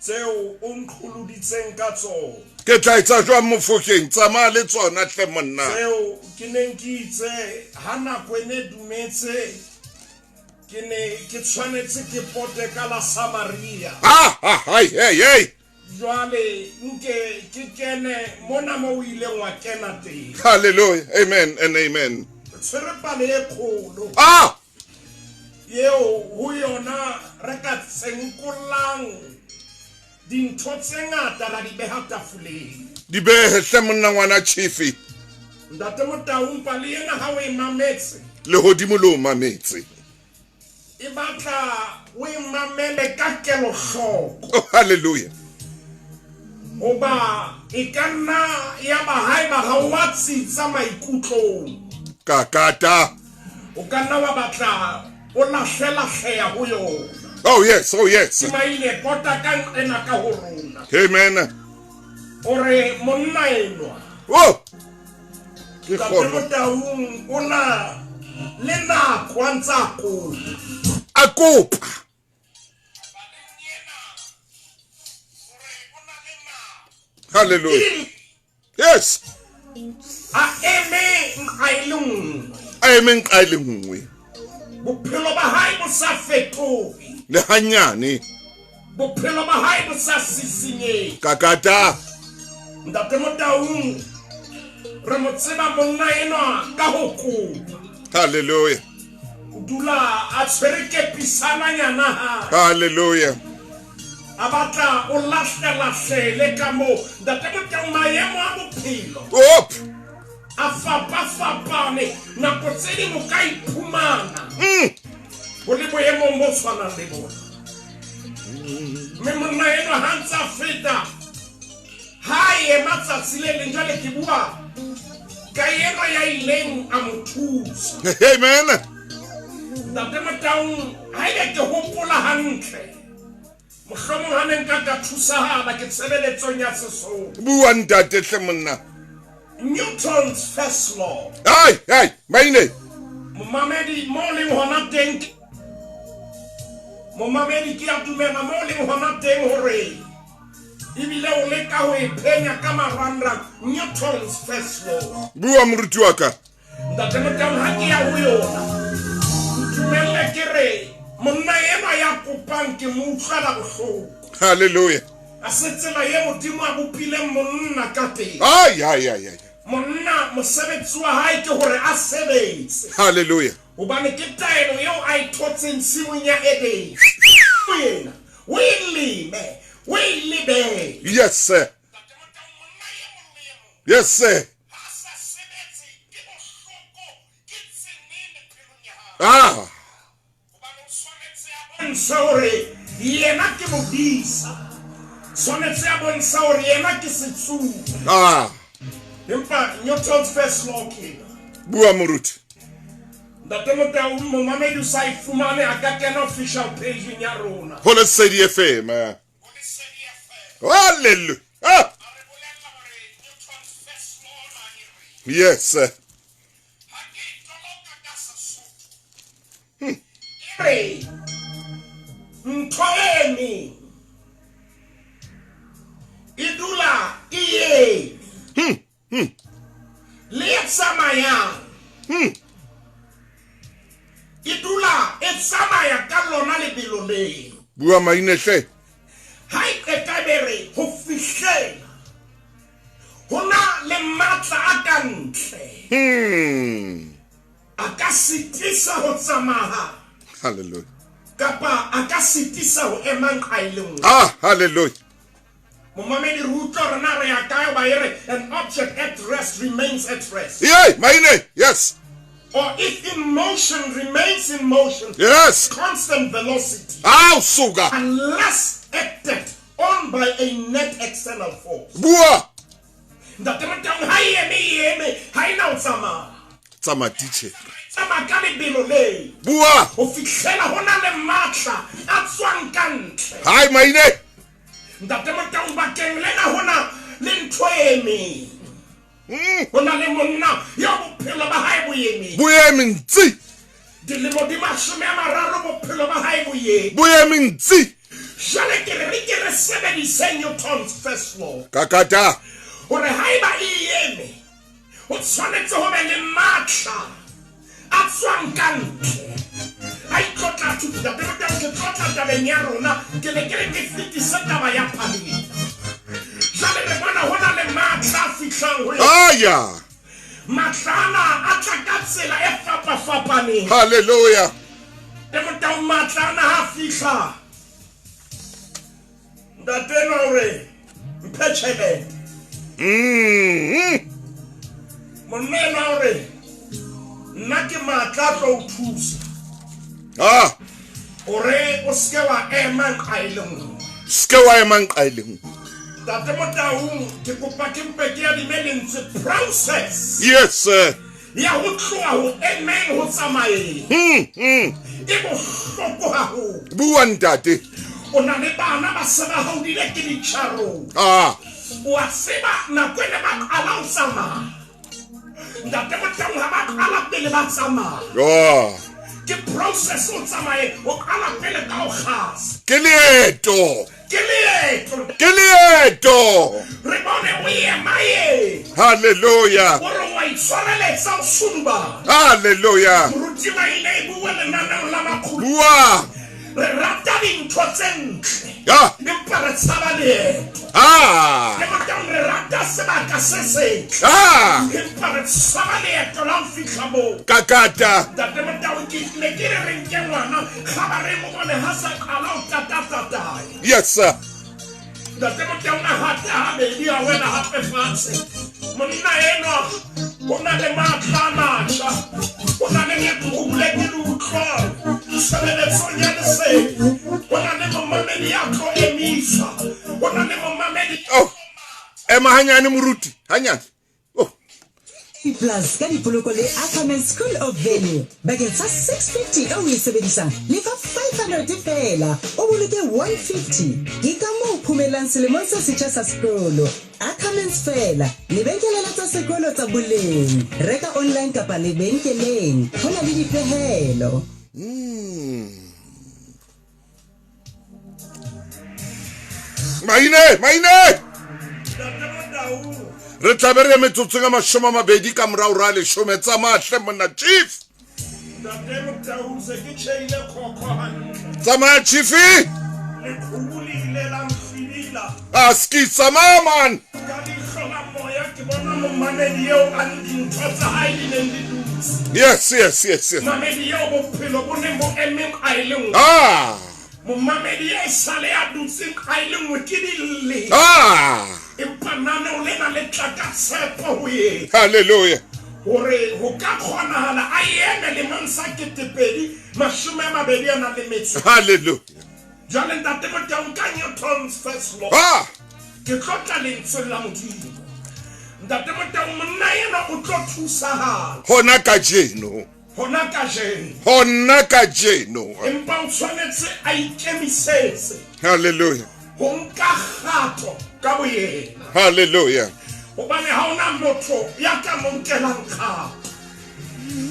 Speaker 9: Tseo o nqholoditseng ka tsona.
Speaker 1: Ke tla etsa jwang Mofokeng? Tsamaya le tsona hle monna.
Speaker 9: Tseo ke neng ke itse ha nako e ne dumetse ke ne ke tshwanetse ke pote ka la Samaria.
Speaker 1: Ha ha hai hey hey.
Speaker 9: Jwale nke ke kene mona mo o ileng wa kena teng.
Speaker 1: Hallelujah. Amen and amen.
Speaker 9: Re tshwere pale e kgolo.
Speaker 1: Ah!
Speaker 9: Eo ho yona re ka tsenkollang dintho tse ngata ra di beha tafoleng.
Speaker 1: Di behe hle monna ngwana Chifi.
Speaker 9: Ntate Motaung, pale ena ha o e mametse.
Speaker 1: Lehodimo le o mametse.
Speaker 9: E batla o e mamele ka kelohloko.
Speaker 1: Oh, hallelujah.
Speaker 9: Hoba e ka nna ya ba haeba ha o a tsitsa maikutlong.
Speaker 1: Kakata.
Speaker 9: O ka nna wa batla o lahlelahleya ho yona.
Speaker 1: Oh yes, oh yes.
Speaker 9: Maine pota ka nqena ka ho rona.
Speaker 1: Amen.
Speaker 9: O re monna enwa.
Speaker 1: Oh. Ke
Speaker 9: Ntate
Speaker 1: kgona.
Speaker 9: Motaung o na le nako a ntse a kopa.
Speaker 1: A kopa. Hallelujah. Yes.
Speaker 9: A eme nqa e le nngwe.
Speaker 1: A eme nqa e le nngwe.
Speaker 9: Bophelo ba hae bo sa fetohe.
Speaker 1: Le hanyane.
Speaker 9: Bophelo ba hae bo sa sisinyehe.
Speaker 1: Kakata.
Speaker 9: Ntate Motaung re mo tseba monna enwa ka ho kopa.
Speaker 1: Hallelujah.
Speaker 9: O dula a tshwere kepisananyana hae.
Speaker 1: Hallelujah.
Speaker 9: A batla o lahlelahlele ka moo. Ntate Motaung maemo a bophelo.
Speaker 1: Op.
Speaker 9: A fapafapane nako tse ding o ka iphumana. O le boemong bo tshwanang le bona. Mme monna enwa ha ntse a feta ha a ema tsatsi le leng jwale ke bua ka enwa ya ileng a mo thusa.
Speaker 1: Amen.
Speaker 9: Ntate Motaung ha ebe ke hopola hantle mohlomong ha ne nka ka thusahala ke tshebeletsong ya Sesotho.
Speaker 1: Bua ntate hle monna.
Speaker 9: Newton's first law.
Speaker 1: Ai ai maine.
Speaker 9: Momamedi mo leng hona teng momamedi ke a dumela mo leng hona teng hore ebile o leka ho e phenya ka marangrang Newton's first law.
Speaker 1: Bua moruti wa ka.
Speaker 9: Ntate Motaung ha ke ya ho yona ntumelle ke re monna enwa ya kopang ke mo utlwela bohloko.
Speaker 1: Hallelujah.
Speaker 9: A se tsela ye Modimo a bopileng monna ka teng.
Speaker 1: Ai ai ai ai.
Speaker 9: Monna mosebetsi wa hae ke hore a sebetse.
Speaker 1: Hallelujah.
Speaker 9: Hobane ke taelo eo a e thotseng tshimong ya Edene. Yena o e leme, o e lebele.
Speaker 1: Yes sir. Yes sir. Ah.
Speaker 9: Bontsha hore yena ke modisa. Tshwanetse a bontsha hore yena ke setsubi.
Speaker 1: Ah.
Speaker 9: Empa Newton's first law ke ena.
Speaker 1: Bua moruti.
Speaker 9: Ntate Motaung momamedi o sa e fumane a ka kena official page ya rona.
Speaker 1: Ho Lesedi FM. Hallelujah. Ah. Yes sir.
Speaker 9: Re ntho e emeng e dula e eme. Le e tsamayang e dula e tsamaya ka lona lebelo leo.
Speaker 1: Bua maine hle.
Speaker 9: Ha e qeta be re ho fihlela ho na le matla a ka ntle. A ka sitisa ho tsamaya.
Speaker 1: Hallelujah.
Speaker 9: Kapa a ka sitisa ho ema nqa e le nngwe.
Speaker 1: Ah, hallelujah.
Speaker 9: Momamedi re utlwa hore na re ya kae hoba e re an object at rest remains at rest.
Speaker 1: Yay, maine, yes.
Speaker 9: Or if in motion remains in motion.
Speaker 1: Yes.
Speaker 9: Constant velocity.
Speaker 1: Aw, suka.
Speaker 9: Unless acted on by a net external force.
Speaker 1: Bua.
Speaker 9: Ntate Motaung ha e eme e eme ha e na ho tsamaya.
Speaker 1: tsa matitjhere.
Speaker 9: Tsamaya ka lebelo leo.
Speaker 1: Bua.
Speaker 9: Ho fihlela ho na le matla a tswang ka ntle.
Speaker 1: Hai maine.
Speaker 9: Ntate Motaung bakeng lena ho na le ntho e emeng. Ho na le monna eo bophelo ba hae bo emeng.
Speaker 1: Bo eme ntsi.
Speaker 9: Dilemo di 30 bophelo ba hae bo eme.
Speaker 1: Bo eme ntsi.
Speaker 9: Jwale ke re re ke re sebedise Newton's first law.
Speaker 1: Kakata.
Speaker 9: Hore haeba e eme, ho tshwanetse ho be le matla a tswang ka ntle. A itlotla thuto. Ntate Motaung, ke tlotla tabeng ya rona, ke ne ke re ke fetise taba ya Phalina. Jwale re bona ho na le matla a fihlang ho yena.
Speaker 1: Aya.
Speaker 9: Matla ana a tla ka tsela e fapafapaneng.
Speaker 1: Hallelujah.
Speaker 9: Ntate Motaung, matla ana ha a fihla, ntate enwa o re, mphe tjhelete. Monna enwa o re, nna ke matla a tlo o thusa. O re o seke wa ema nqa e le nngwe.
Speaker 1: Seke wa ema nqa e le nngwe.
Speaker 9: Ntate Motaung, ke kopa ke mpe ke adime lentswe process.
Speaker 1: Yes sir.
Speaker 9: Ya ho tloha ho emeng ho tsamayeng. E bohloko haholo.
Speaker 1: Bua ntate.
Speaker 9: O na le bana ba se ba hodile ke ditjharong. O a tseba nako ene ba qala ho tsamaya. Ntate Motaung ha ba qala pele ba tsamaya. Ke process o tsamaye, o qala pele ka ho kgasa.
Speaker 1: Ke leeto.
Speaker 9: Ke leeto.
Speaker 1: Ke leeto.
Speaker 9: Re bone o ema ema.
Speaker 1: Hallelujah.
Speaker 9: O re wa itshwareletsa o sudubana.
Speaker 1: Hallelujah.
Speaker 9: Moruti Maine e bua lenaneong la makgolo.
Speaker 1: Bua.
Speaker 9: Re rata dintho tse ntle.
Speaker 1: Ya.
Speaker 9: Empa re tshaba leeto. Le Motaung re rata sebaka se setle. Empa re tshaba leeto la ho fihla moo.
Speaker 1: Kakata.
Speaker 9: Ntate Motaung ke ne ke re re nke ngwana kgabareng o bone ha sa qala ho tatatataya.
Speaker 1: Yes sir.
Speaker 9: Ntate Motaung a hata habedi a wela hape fatshe. Monna enwa o na le matla a matjha. O na le leqhubu le ke le utlwang tshebeletsong ya lesedi. O na le momamedi ya tlo emisa. O na le momamedi.
Speaker 1: Oh, ema hanyane moruti, hanyane. Oh.
Speaker 5: Plus ka dipoloko le Ackerman School of Value bakeng sa 650 eo o e sebedisang lefa 500 feela o boloke 150. Ke ka moo phumellang selemong se setjha sa sekolo. Ackermans feela, lebenkele la tsa sekolo tsa boleng. Reka online kapa lebenkeleng. Ho na le dipehelo.
Speaker 1: Maine, maine. Re tla be re ye metsotsong a 20 ka morao ra leshome. Tsamaya hle monna chief. Tsamaya chiefi. A ski tsamaya man. Yes, yes, yes, yes.
Speaker 9: Momamedi e sale a dutseng a e le nngwe ke dille. Empa naneo lena le tla ka tshepo ho yena.
Speaker 1: Hallelujah.
Speaker 9: Hore ho ka kgonahala a eme lemong sa 2025.
Speaker 1: Hallelujah.
Speaker 9: Jwale Ntate Motaung ka Newton's first law. Ke tlotla lentswe la Modimo. Ntate Motaung monna ena o tlo thusahala.
Speaker 1: Hona kajeno.
Speaker 9: Hona kajeno.
Speaker 1: Hona kajeno.
Speaker 9: Empa o tshwanetse a ikemisetse.
Speaker 1: Hallelujah.
Speaker 9: Ho nka kgato ka boyena.
Speaker 1: Hallelujah.
Speaker 9: Hobane ha ona motho ya ka mo nkelang kgato.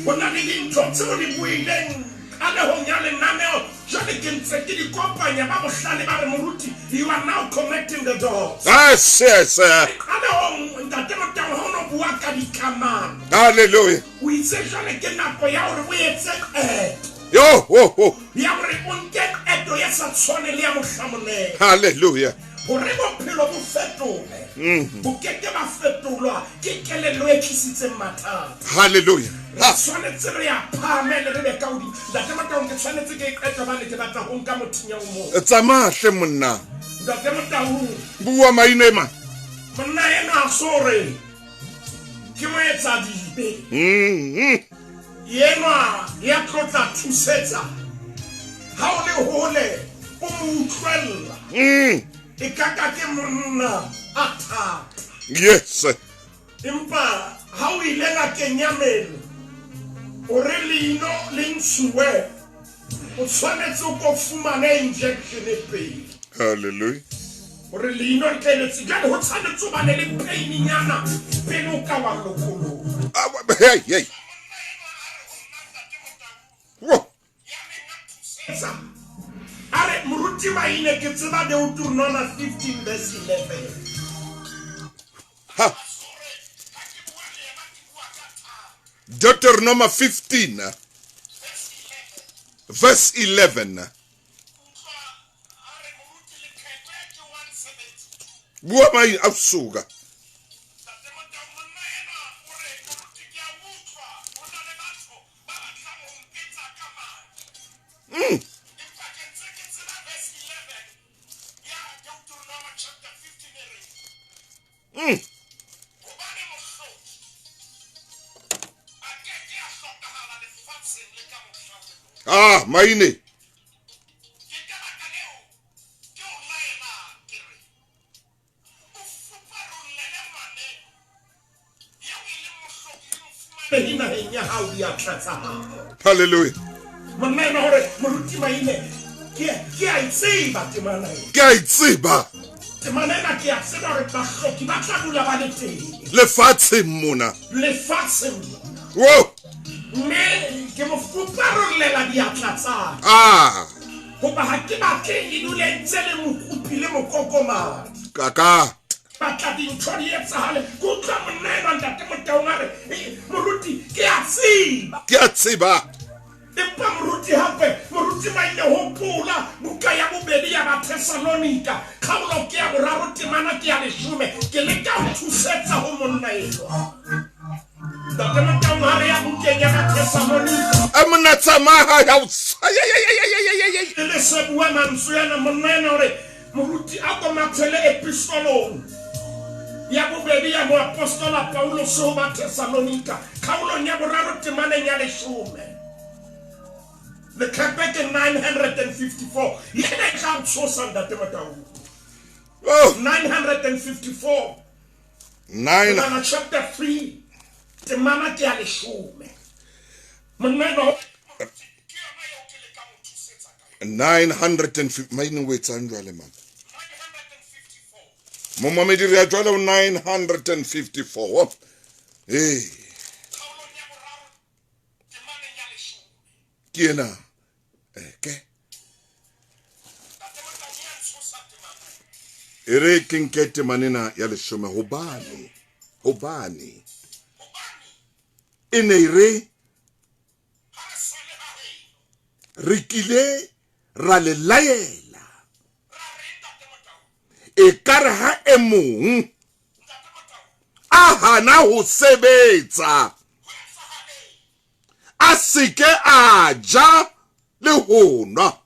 Speaker 9: Ho na le dintho tseo di buileng qalehong ya lenaneo, jwale ke ntse ke di kopanya. Ba bohlale ba re, moruti, you are now connecting the dots.
Speaker 1: Yes, yes.
Speaker 9: Qalehong, Ntate Motaung, ha o no bua ka dikamano.
Speaker 1: Hallelujah.
Speaker 9: O itse jwale ke nako ya hore o etse qeto.
Speaker 1: Yo, ho, ho.
Speaker 9: Ya hore o nke qeto e sa tshwane le ya mohlamonene.
Speaker 1: Hallelujah.
Speaker 9: Hore bophelo bo fetohe. Bo keke ba fetolwa ke kelello e tlisitseng mathata.
Speaker 1: Hallelujah.
Speaker 9: Re tshwanetse re ya phahamele re be ka hodimo. Ntate Motaung, ke tshwanetse ke e qete hobane ke batla ho nka mothinya o mong.
Speaker 1: Tsamaya hle monna.
Speaker 9: Ntate Motaung.
Speaker 1: Bua maina ema.
Speaker 9: Monna enwa a so re ke moetsadibe. Yenwa ya tlotla thusetsa. Ha o le hole o mo utlwella. E ka ka ke monna a thata.
Speaker 1: Yes.
Speaker 9: Empa ha o ile ngakeng ya meno, Hore leino le ntshuwe, o tshwanetse o ko fumane injection pele.
Speaker 1: Hallelujah.
Speaker 9: Hore leino le tle le tswe. Jwale ho tshwanetse o bane le pain-nyana pele o ka wa lokoloha.
Speaker 1: Ah, hey, hey. Wo.
Speaker 9: A re, Moruti Maine, ke tseba Deuteronoma 15 verse 11.
Speaker 1: Ha. Deuteronoma 15 verse 11. Bua mai a suka. Ah, maine.
Speaker 9: Naheng ya hao diatla tsa hao.
Speaker 1: Hallelujah.
Speaker 9: Monna ena hore moruti Maine ke ke a itseba temana ena.
Speaker 1: Ke a itseba.
Speaker 9: Temana ena ke a tseba hore bahloki ba tla dula ba le teng.
Speaker 1: Lefatsheng mona.
Speaker 9: Lefatsheng mona.
Speaker 1: Wo.
Speaker 9: Mme ke mo fuparollela diatla tsa ka.
Speaker 1: Ah.
Speaker 9: Hoba ha ke batle e dule ntse le mokopi le mokokomadi.
Speaker 1: Kaka.
Speaker 9: Batla dintho di etsahale. Ke utlwa monna enwa Ntate Motaung a re, Moruti, ke a tseba.
Speaker 1: Ke a tseba.
Speaker 9: Empa moruti hape, moruti Maine, hopola buka ya bobedi ya Bathesalonika, kgaolo ke ya boraro, temana ke ya leshome. Ke leka ho thusetsa ho monna enwa. Ntate Motaung ha re ya bukeng ya Bathesalonika.
Speaker 1: A monna tsamaya ya o
Speaker 9: E le se bua mantswe ana monna ena hore Moruti a ko mathele epistolong ya bobedi ya moapostola Paulose ho Bathesalonika, kgaolong ya boraro temaneng ya leshome. Leqepe ke 954. Yena e tla o tshosa, Ntate Motaung.
Speaker 1: Oh.
Speaker 9: 954.
Speaker 1: Nine.
Speaker 9: Temana chapter 3. Temana ke ya leshome. Monna enwa
Speaker 1: 950 maine o etsang jwale man momamedi re ya jwale o 954 ee ke ena eke e re ke nke temanena ya leshome hobane hobane e ne e re Re kile ra le laela, ekare ha e mong a hana ho sebetsa, a se ke a ja le ho nwa.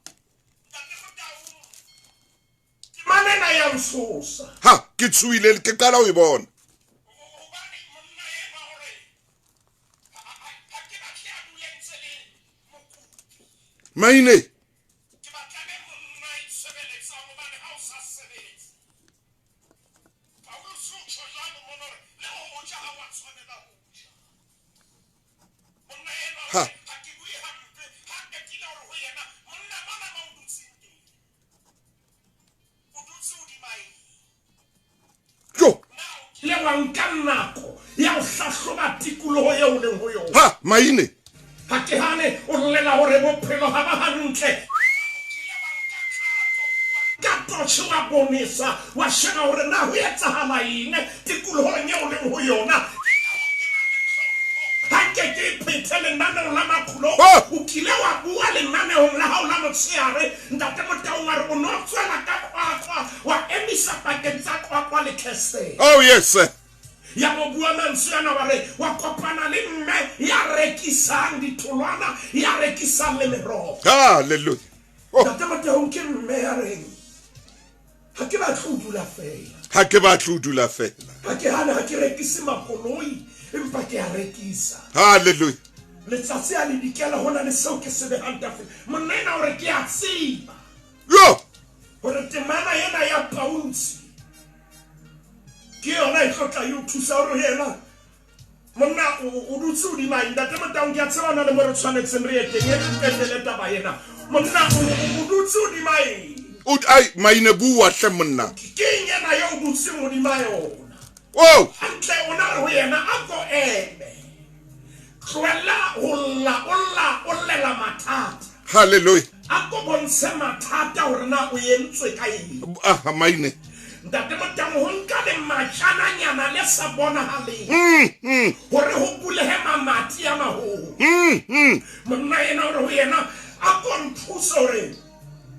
Speaker 1: Ha ke tshohile ke qala ho e bona. Maine. Ha. Jo.
Speaker 9: Le wa nka nako ya ho hlahloba tikoloho eo o leng ho yona.
Speaker 1: Ha, maine.
Speaker 9: Ha ke hane o llela hore bophelo ha ba hantle. Ka totjhe wa bonesa, wa sheba hore na ho etsahala eng tikolohong eo o leng ho yona. Ha nke ke e phethe lenaneo la makhulo. O kile wa bua lenaneong la hao la motshehare, Ntate Motaung, wa re o no tswela ka Qwaqwa, wa emisa pakeng tsa Qwaqwa le Kestell.
Speaker 1: Oh yes sir.
Speaker 9: Ya bo bua mantswe ana wa re wa kopana le mme ya rekisang ditholwana, ya rekisang le meroho.
Speaker 1: Hallelujah. Oh.
Speaker 9: Ntate Motaung ke mme ya reng ha ke batle ho dula feela.
Speaker 1: Ha ke batle ho dula feela.
Speaker 9: Ha ke hane ha ke rekise makoloi empa ke a rekisa.
Speaker 1: Hallelujah.
Speaker 9: Letsatsi a le dikela ho na le seo ke se behang tafoleng. Monna ena o re ke a tseba.
Speaker 1: Yo!
Speaker 9: Hore temana ena ya Pauluse ke yona e tlo tla e o thusa hore yena Monna o dutse hodima eng? Ntate Motaung, ke a tseba hona le mo re tshwanetseng re ye teng, e re qetele taba ena. Monna o dutse hodima eng?
Speaker 1: O, ai, Maine bua hle monna.
Speaker 9: Ke eng ena eo o dutseng hodima yona?
Speaker 1: Oh!
Speaker 9: Hantle o na re ho yena, a ko eme. Tlohella ho lla, o lla, o llela mathata.
Speaker 1: Hallelujah.
Speaker 9: A ko bontshe mathata hore na o entswe ka eng.
Speaker 1: Ah, Maine.
Speaker 9: Ntate Motaung, ho nka lematjananyana le sa bonahaleng hore ho bulehe mamati a maholo. Monna ena o re ho yena, A ko nthuse hore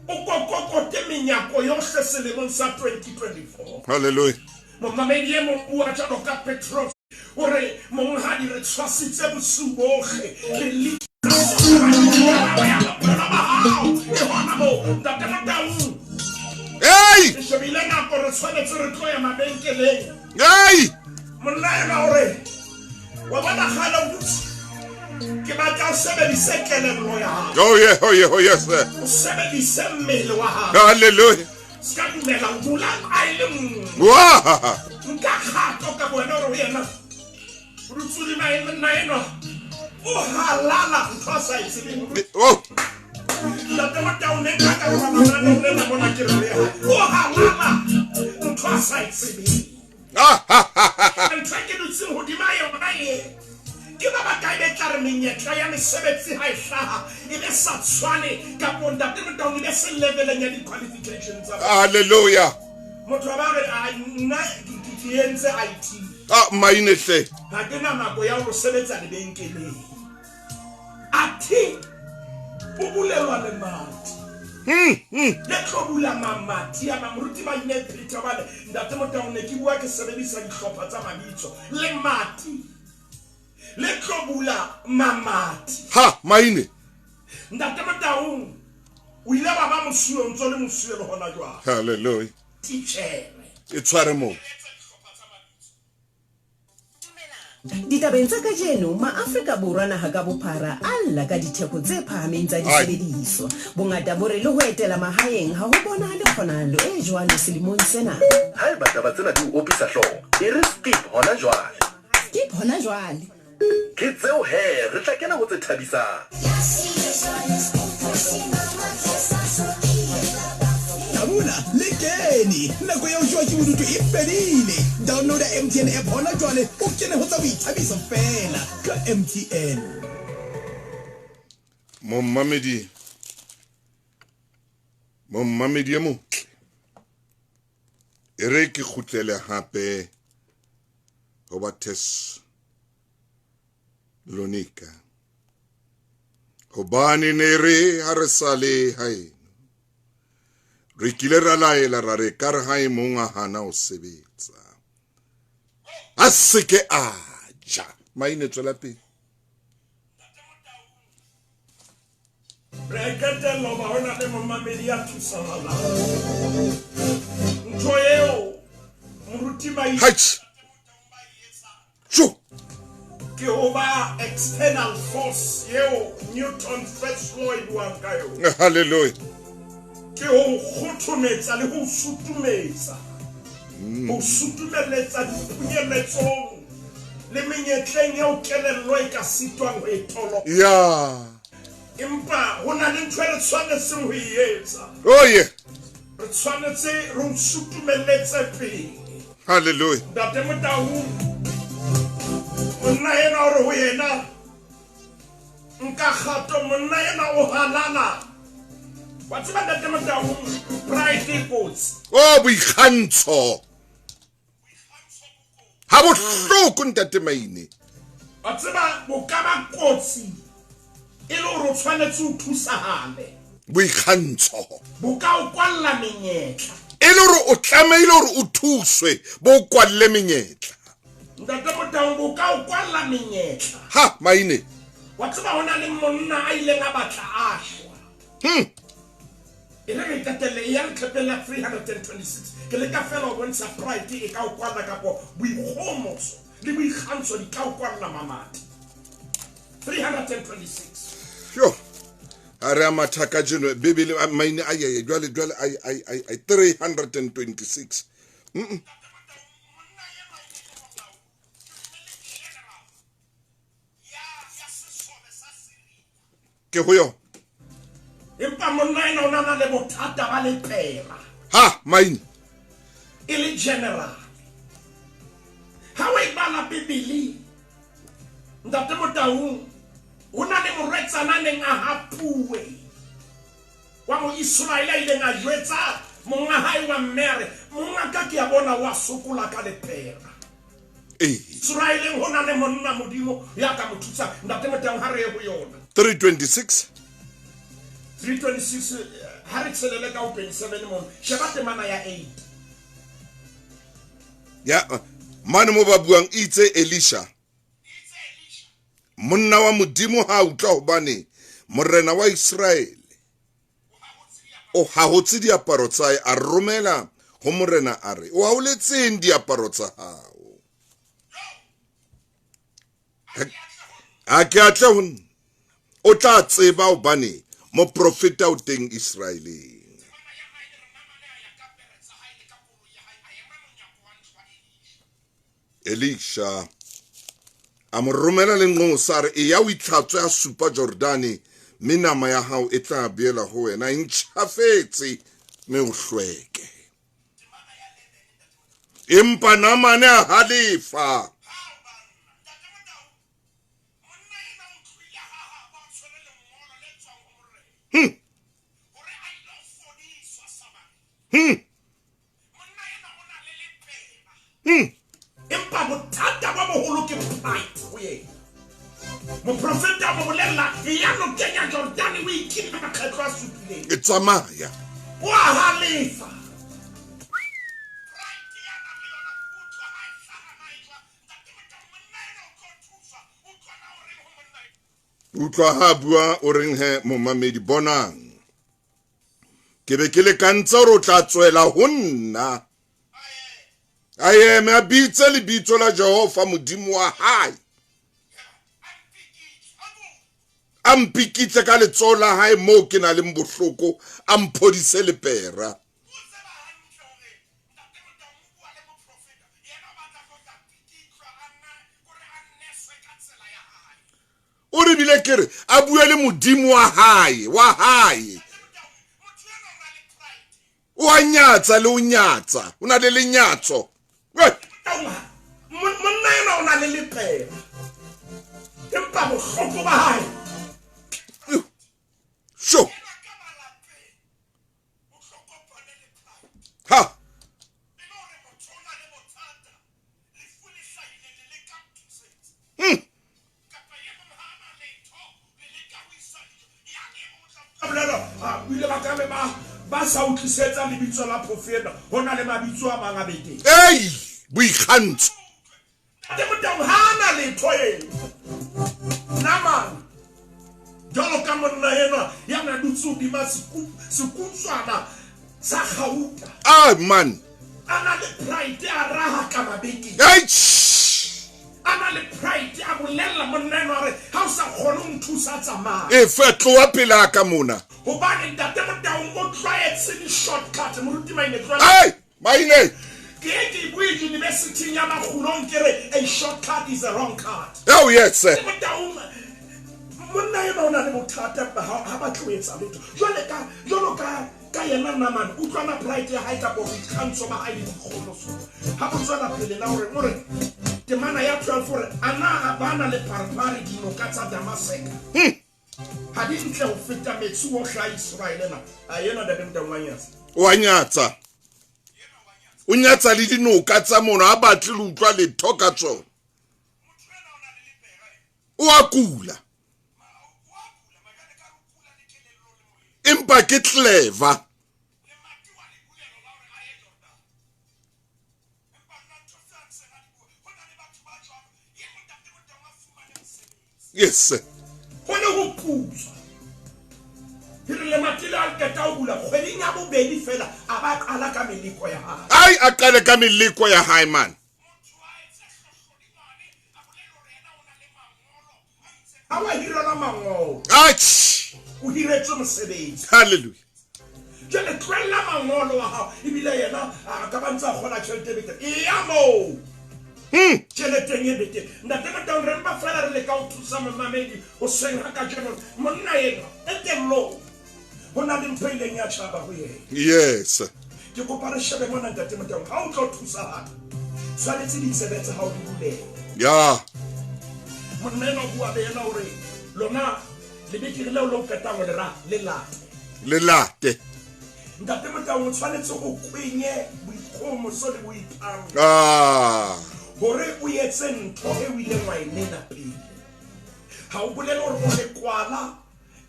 Speaker 9: o ko kokote menyako yohle selemong sa 2024.
Speaker 1: Hallelujah.
Speaker 9: Momamedi e mong bua jwalo ka Petros o re, Monghadi, re tshwasitse bosiu bohle, re lekile karabo ya bophelo ba hao e hona moo. Ntate Motaung,
Speaker 1: Hey!
Speaker 9: Ke shebile nako, re tshwanetse re tlo ya mabenkeleng.
Speaker 1: Hey!
Speaker 9: Monna enwa o re, Wa bona kgale o dutse, ke batla o sebedise kelello ya hao.
Speaker 1: Oh yeah, oh yeah, oh yes. Sir.
Speaker 9: O sebedise mmele wa hao.
Speaker 1: Hallelujah.
Speaker 9: Se ka dumela ho dula a e le nngwe.
Speaker 1: Wah!
Speaker 9: Nka kgato ka bowena hore ho yena o dutse o le nae monna enwa o halala ntho a sa e tsebeng.
Speaker 1: Oh!
Speaker 9: Ntate Motaung ne nka ka roba mananeo lena mona ke re reha. O halala ntho a sa e tsebeng. Ntho e ke dutseng hodima yona e ke ba bakae be tla re menyetla ya mesebetsi ha e hlaha e be sa tshwane kapo Ntate Motaung e be se leveleng ya di-qualification tsa bona.
Speaker 1: Hallelujah.
Speaker 9: Motho a ba re a nna ke entse IT.
Speaker 1: Ah, maine hle.
Speaker 9: Ha ke na nako ya ho sebetsa lebenkeleng. Athe o bulelwa lemati. Le tlo bula mamati ana. Moruti ba ile phetha hobane Ntate Motaung ne ke bua ke sebedisa dihlopha tsa mabitso. Lemati le tlo bula mamati.
Speaker 1: Ha, maine.
Speaker 9: Ntate Motaung o ile wa ba mosuwe o ntso le mosuwe le hona jwale.
Speaker 1: Hallelujah.
Speaker 9: Titjhere.
Speaker 1: E tshware moo.
Speaker 7: Ditabeng tsa kajeno, Maafrika Borwa naha ka bophara a lla ka ditheko tse phahameng tsa disebediswa. Bongata bo re le ho etela mahaeng ha ho bonahale kgonahalo e jwalo selemong sena.
Speaker 10: Haeba taba tsena di o opisa hlooho, e re skip hona jwale.
Speaker 8: Skip hona jwale.
Speaker 10: Ke tseo hee, re tla kena ho tse thabisang.
Speaker 3: Tabula le kene! Nako ya ho jewa ke bodutu e fedile! Downloada MTN app hona jwale o kene ho tsa boithabiso feela ka MTN.
Speaker 1: Mommamedi, mommamedi e motle, e re ke kgutlele hape ho ba Thessalonika. Hobane ne re ha re sa le haeno, re kile ra laela ra re ka re ha e mong a hana ho sebetsa, a se ke a ja. Maine, tswela pele.
Speaker 9: Re a iqetella hoba ho na le momamedi ya thusahalang. Ntho eo moruti Maine
Speaker 1: Heights. Jo.
Speaker 9: Ke ho ba external force eo Newton first law e buang ka yona.
Speaker 1: Hallelujah.
Speaker 9: Ke ho kgothometsa le ho sutumetsa. Ho sutumeletsa dipunyeletsong le menyetleng eo kelello e ka sitwang ho e toloka.
Speaker 1: Ya.
Speaker 9: Empa ho na le ntho e re tshwanetseng ho e etsa.
Speaker 1: Oh yeah.
Speaker 9: Re tshwanetse re o sutumelletse pele.
Speaker 1: Hallelujah.
Speaker 9: Ntate Motaung, monna enwa o re ho yena, nka kgato, monna enwa o halala. Wa tseba Ntate Motaung, pride e kotsi.
Speaker 1: Oh, boikgantsho. Ha bohloko Ntate Maine.
Speaker 9: Wa tseba bo ka ba kotsi e le hore o tshwanetse o thusahale.
Speaker 1: Boikgantsho.
Speaker 9: Bo ka o kwalla menyetla.
Speaker 1: E le hore o tlamehile hore o thuswe, bo o kwalle menyetla.
Speaker 9: Ntate Motaung, bo ka o kwalla menyetla.
Speaker 1: Ha Maine.
Speaker 9: Wa tseba ho na le monna a ileng a batla a shwa. E re re qetelle e ya leqhepeng la 326. Ke leka feela ho bontsha pride e ka o kwalla kapo boikgohomoso le boikgantsho di ka o kwalla mamati. 326.
Speaker 1: Yo. A re a matha kajeno Bibele maine ai ai jwale jwale ai ai ai ai 326. Ke ho yona.
Speaker 9: Empa monna ena o na le bothata ba lepera.
Speaker 1: Ha, maine.
Speaker 9: E le general. Ha o e bala Bibele, Ntate Motaung, ho na le morwetsana a neng a hapuwe wa Moiseraele a ileng a jwetsa monga hae wa mme a re, Monga ka ke a bona o a sokola ka lepera. Iseraeleng ho na le monna Modimo ya ka mo thusang. Ntate Motaung, ha re ye ho yona.
Speaker 1: 3:26.
Speaker 9: 3:26, ha re tshelele ka ho 27 mono. Sheba temana ya 8.
Speaker 1: Ya mane mo ba buang itse Elisha monna wa Modimo ha utlwa hobane morena wa Iseraele o hahotse diaparo tsa hae, a romela ho morena a re, o haoletseng diaparo tsa hao? A ke atle ho nna, o tla tseba hobane moprofeta o teng Iseraeleng. Elisha a mo romela lenqosa a re, Eya o itlhatswe a supa Jordane, mme nama ya hao e tla boela ho wena e ntjhafetse, mme o hlweke. Empa Naamane a halefa.
Speaker 9: Empa bothata bo boholo ke pride ho yena. Moprofeta a mo bolella, eya nokeng ya Jordane o ikine makgetlo a supileng.
Speaker 1: E tsamaya.
Speaker 9: O a halefa.
Speaker 1: Utlwa ha bua o reng he momamedi, bonang ke be ke lekantse hore o tla tswela ho nna, a eme a bitse lebitso la Jehova Modimo wa hae, a mpikitle ka letsoho la hae moo ke na leng bohloko, a mphodise lepera. O re bile ke re a bue le Modimo wa hae, wa hae. O a nyatsa le o nyatsa, o na le lenyatso.
Speaker 9: Monna enwa o na le lepera, empa bohloko ba hae.
Speaker 1: Sho. Ha.
Speaker 9: Bolela, ba ka be ba sa o tlisetsa lebitso la phofela, ho na le mabitso a mang a beteng.
Speaker 1: Ei, boikgantsho.
Speaker 9: Ntate Motau ha a na letho ena. Namane jwalo ka monna enwa ya na dutse hodima sekutswana sa kgauta.
Speaker 1: Ah man.
Speaker 9: A na le pride a raha ka mabekeng. A na le pride a bolella monna enwa a re ha o sa kgone ho nthusa tsamaya.
Speaker 1: E fe tloha pele a ka mona.
Speaker 9: Hobane Ntate Motaung o tlwaetse di-shortcut. Moruti Maine tlwaela.
Speaker 1: Hey! Maine!
Speaker 9: Ke ye ke e bue university-ing ya Makgulong ke re a shortcut is a wrong cut.
Speaker 1: Oh yes sir.
Speaker 9: Ke Motaung monna enwa o na le bothata ha ha batle ho etsa letho. Jwale ka jwalo ka ka yena Namane utlwana pride ya hae kapa boikgantsho ba hae le boikgohomoso. Ha bo tswela pele na o reng? O re temana ya 12 o re a na a bana le Parpare dinoka tsa Damaseka. Ha di ntle ho feta metsi wohle a Iseraele na? A ena Ntate Motaung wa nyatsa.
Speaker 1: O a nyatsa. O nyatsa le dinoka tsa mono, ha batle le utlwa letho ka tsona. O a kula. Empa ke clever. Yes.
Speaker 9: Ho ne ho putswa. Ke re lemati le a qeta ho bula kgweding ya bobedi fela a ba qala ka meleko ya hae.
Speaker 1: Ai a qale ka meleko ya hae man.
Speaker 9: Ha wa hirelwa mangolo.
Speaker 1: Ach.
Speaker 9: O hiretswe mosebetsi.
Speaker 1: Hallelujah.
Speaker 9: Jwale tlohella mangolo wa hao ebile yena a ka ba ntse a kgola tjhelete e betere. Eya moo. Tjheleteng e betere. Ntate Motaung, re mpa feela re leka ho thusa momamedi hoseng ha kajeno. Monna enwa, qetellong, ho na le ntho e ileng ya tjhaba ho yena.
Speaker 1: Yes.
Speaker 9: Ke kopa re shebe mona, Ntate Motaung, ha o tlo thusahala, tshwanetse ditsebe tsa hao di bulehe.
Speaker 1: Ya.
Speaker 9: Monna enwa o bua le yena o re, Lona lebekere leo le o qetang ho le raha, le late.
Speaker 1: Le late.
Speaker 9: Ntate Motaung, o tshwanetse o kwenye boikgohomoso le boiphango.
Speaker 1: Ah.
Speaker 9: Hore o etse ntho e o ileng wa e nena pele. Ha o bolele hore o lekwala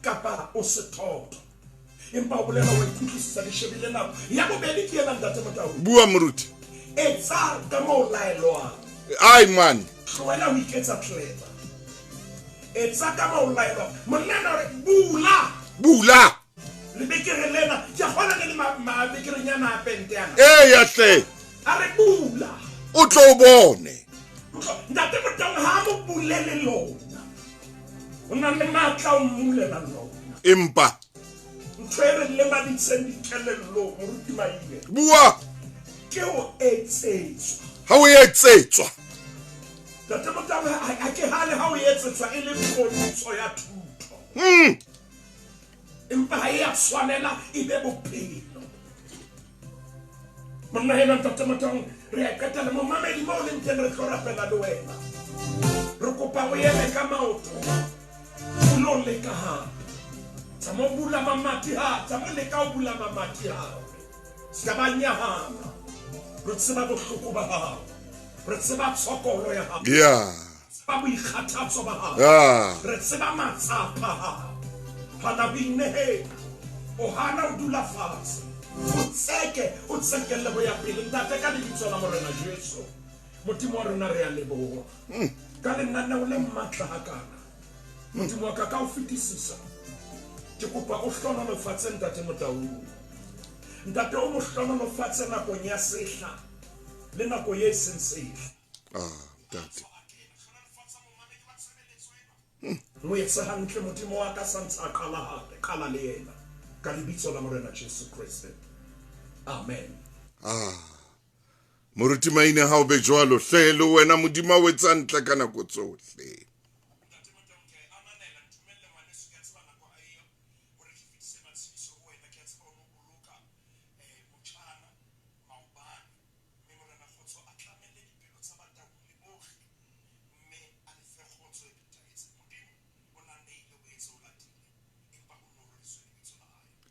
Speaker 9: kapa o sethotho. Empa o bolela wa ikutlwisisa le shebile nako. Ya bobedi ke ena, Ntate Motaung.
Speaker 1: Bua moruti.
Speaker 9: Etsa ka moo o laelwang.
Speaker 1: Ai man.
Speaker 9: Tlohela ho iketsa clever. Etsa ka moo o laelwang. Monna ena o re bula.
Speaker 1: Bula.
Speaker 9: Lebekere lena ke a kgona le le mabekerenyana a pente ana.
Speaker 1: Eya hle.
Speaker 9: A re bula.
Speaker 1: O tlo o bone.
Speaker 9: Ntate Motaung ha a mo bulele lona. O na le matla o mmulela lona.
Speaker 1: Empa.
Speaker 9: Ntho e re lemaditseng dikelellong, Moruti Maine.
Speaker 1: Bua.
Speaker 9: Ke ho etsetswa.
Speaker 1: Ha o etsetswa.
Speaker 9: Ntate Motaung ha ke hane ha o etsetswa e le pontsho ya thuto. Empa ha e a tshwanela e be bophelo. Monna ena Ntate Motaung, re a qetela. Momamedi mo o leng teng, re tlo rapela le wena. Re kopa o eme ka maoto, o lo leka hape. Tsama o bula mamati ha, tsama o leka o bula mamati hape. Se ka ba nyahama. Re tseba bohloko ba hao. Re tseba tshokolo ya hao.
Speaker 1: Yeah.
Speaker 9: Tseba boikgathatso ba hao.
Speaker 1: Yeah.
Speaker 9: Re tseba matsapa a hao. Hana ho inehela. O hana ho dula fatshe. O tseke, o tsekelle ho ya pele. Ntate, ka lebitso la Morena Jesu, Modimo wa rona, re a leboha ka lenaneo le matla hakana. Modimo wa ka, ka ho fetisisa, ke kopa o hlohonolofatse Ntate Motaung. Ntate, o mo hlohonolofatse nakong ya sehla le nako ye e seng sehla.
Speaker 1: Ah, ntate.
Speaker 9: Mo etse hantle, Modimo wa ka, sa ntse a qala hape. Qala le yena. Ka lebitso la Morena Jesu Kreste. Amen.
Speaker 1: Ah. Moruti Maine, ha o be jwalo hle, le wena Modimo a o etsa ntle ka nako tsohle.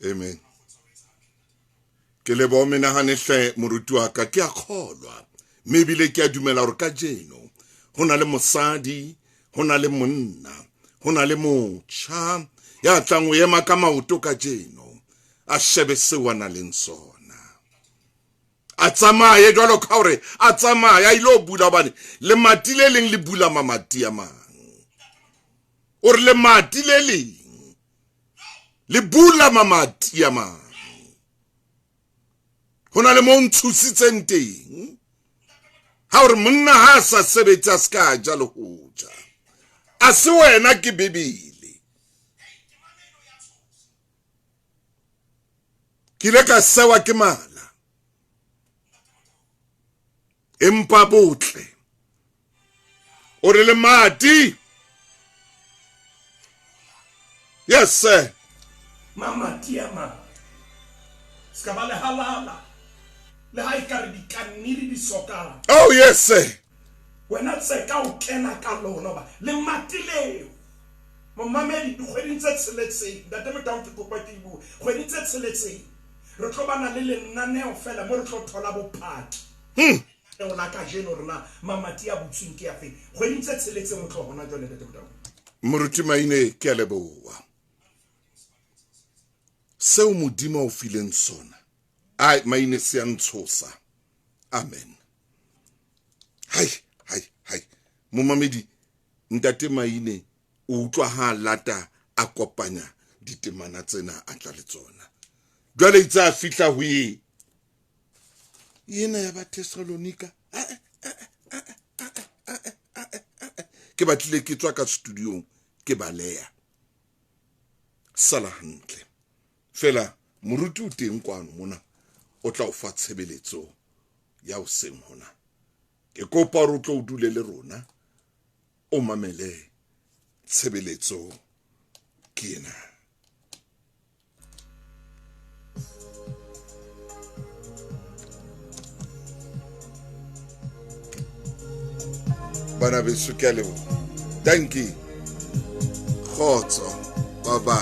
Speaker 1: Amen. Ke leboha menahane hle moruti wa ka, ke a kgolwa mme ebile ke a dumela hore kajeno ho na le mosadi, ho na le monna, ho na le motjha ya tlang ho ema ka maoto kajeno, a shebe seo a nang leng sona, a tsamaye jwalo ka hore a tsamaye a ile ho bula, hobane lemati le leng le bula mamati a mang. O re lemati le leng le bula mamati a mang. Ho na le mo ntshositseng teng ha hore monna ha a sa sebetse a se ka ja le ho ja. A se wena, ke Bibele. Ke ile ka sewa ke mala, empa botle. O re lemati. Yes sir.
Speaker 9: Mamati a mang. Se ka ba le halala. Le ha ekare dikanniri di sokang.
Speaker 1: Oh yes sir.
Speaker 9: Wena tseka o kena ka lona hoba lemati leo. Momamedi, dikgweding tse tsheletseng, Ntate Motaung ke kopa ke bue, kgwedi tse tsheletseng re tlo bana le lenaneo fela mo re tlo thola bopaki. Lenaneo la kajeno hore na mamati a butsweng ke afe. Kgweding tse tsheletseng ho tloha hona jwale, Ntate Motaung.
Speaker 1: Moruti Maine, ke a leboha. Seo Modimo a o fileng sona, ai Maine, se a ntshosa. Amen. Hai, hai, hai. Momamedi, Ntate Maine o utlwa ha a lata a kopanya ditemana tsena a tla le tsona. Jwale itse a fihla ho ye ena ya ba Thessalonika. Ke batlile ke tswa ka studiong ke baleha. Sala hantle. Fela moruti o teng kwano mona, o tla o fa tshebeletso ya hoseng hona. Ke kopa hore o tlo o dule le rona o mamele tshebeletso ke ena. Bana beso, ke a leboha. Dankie. Kgotso. Bye bye.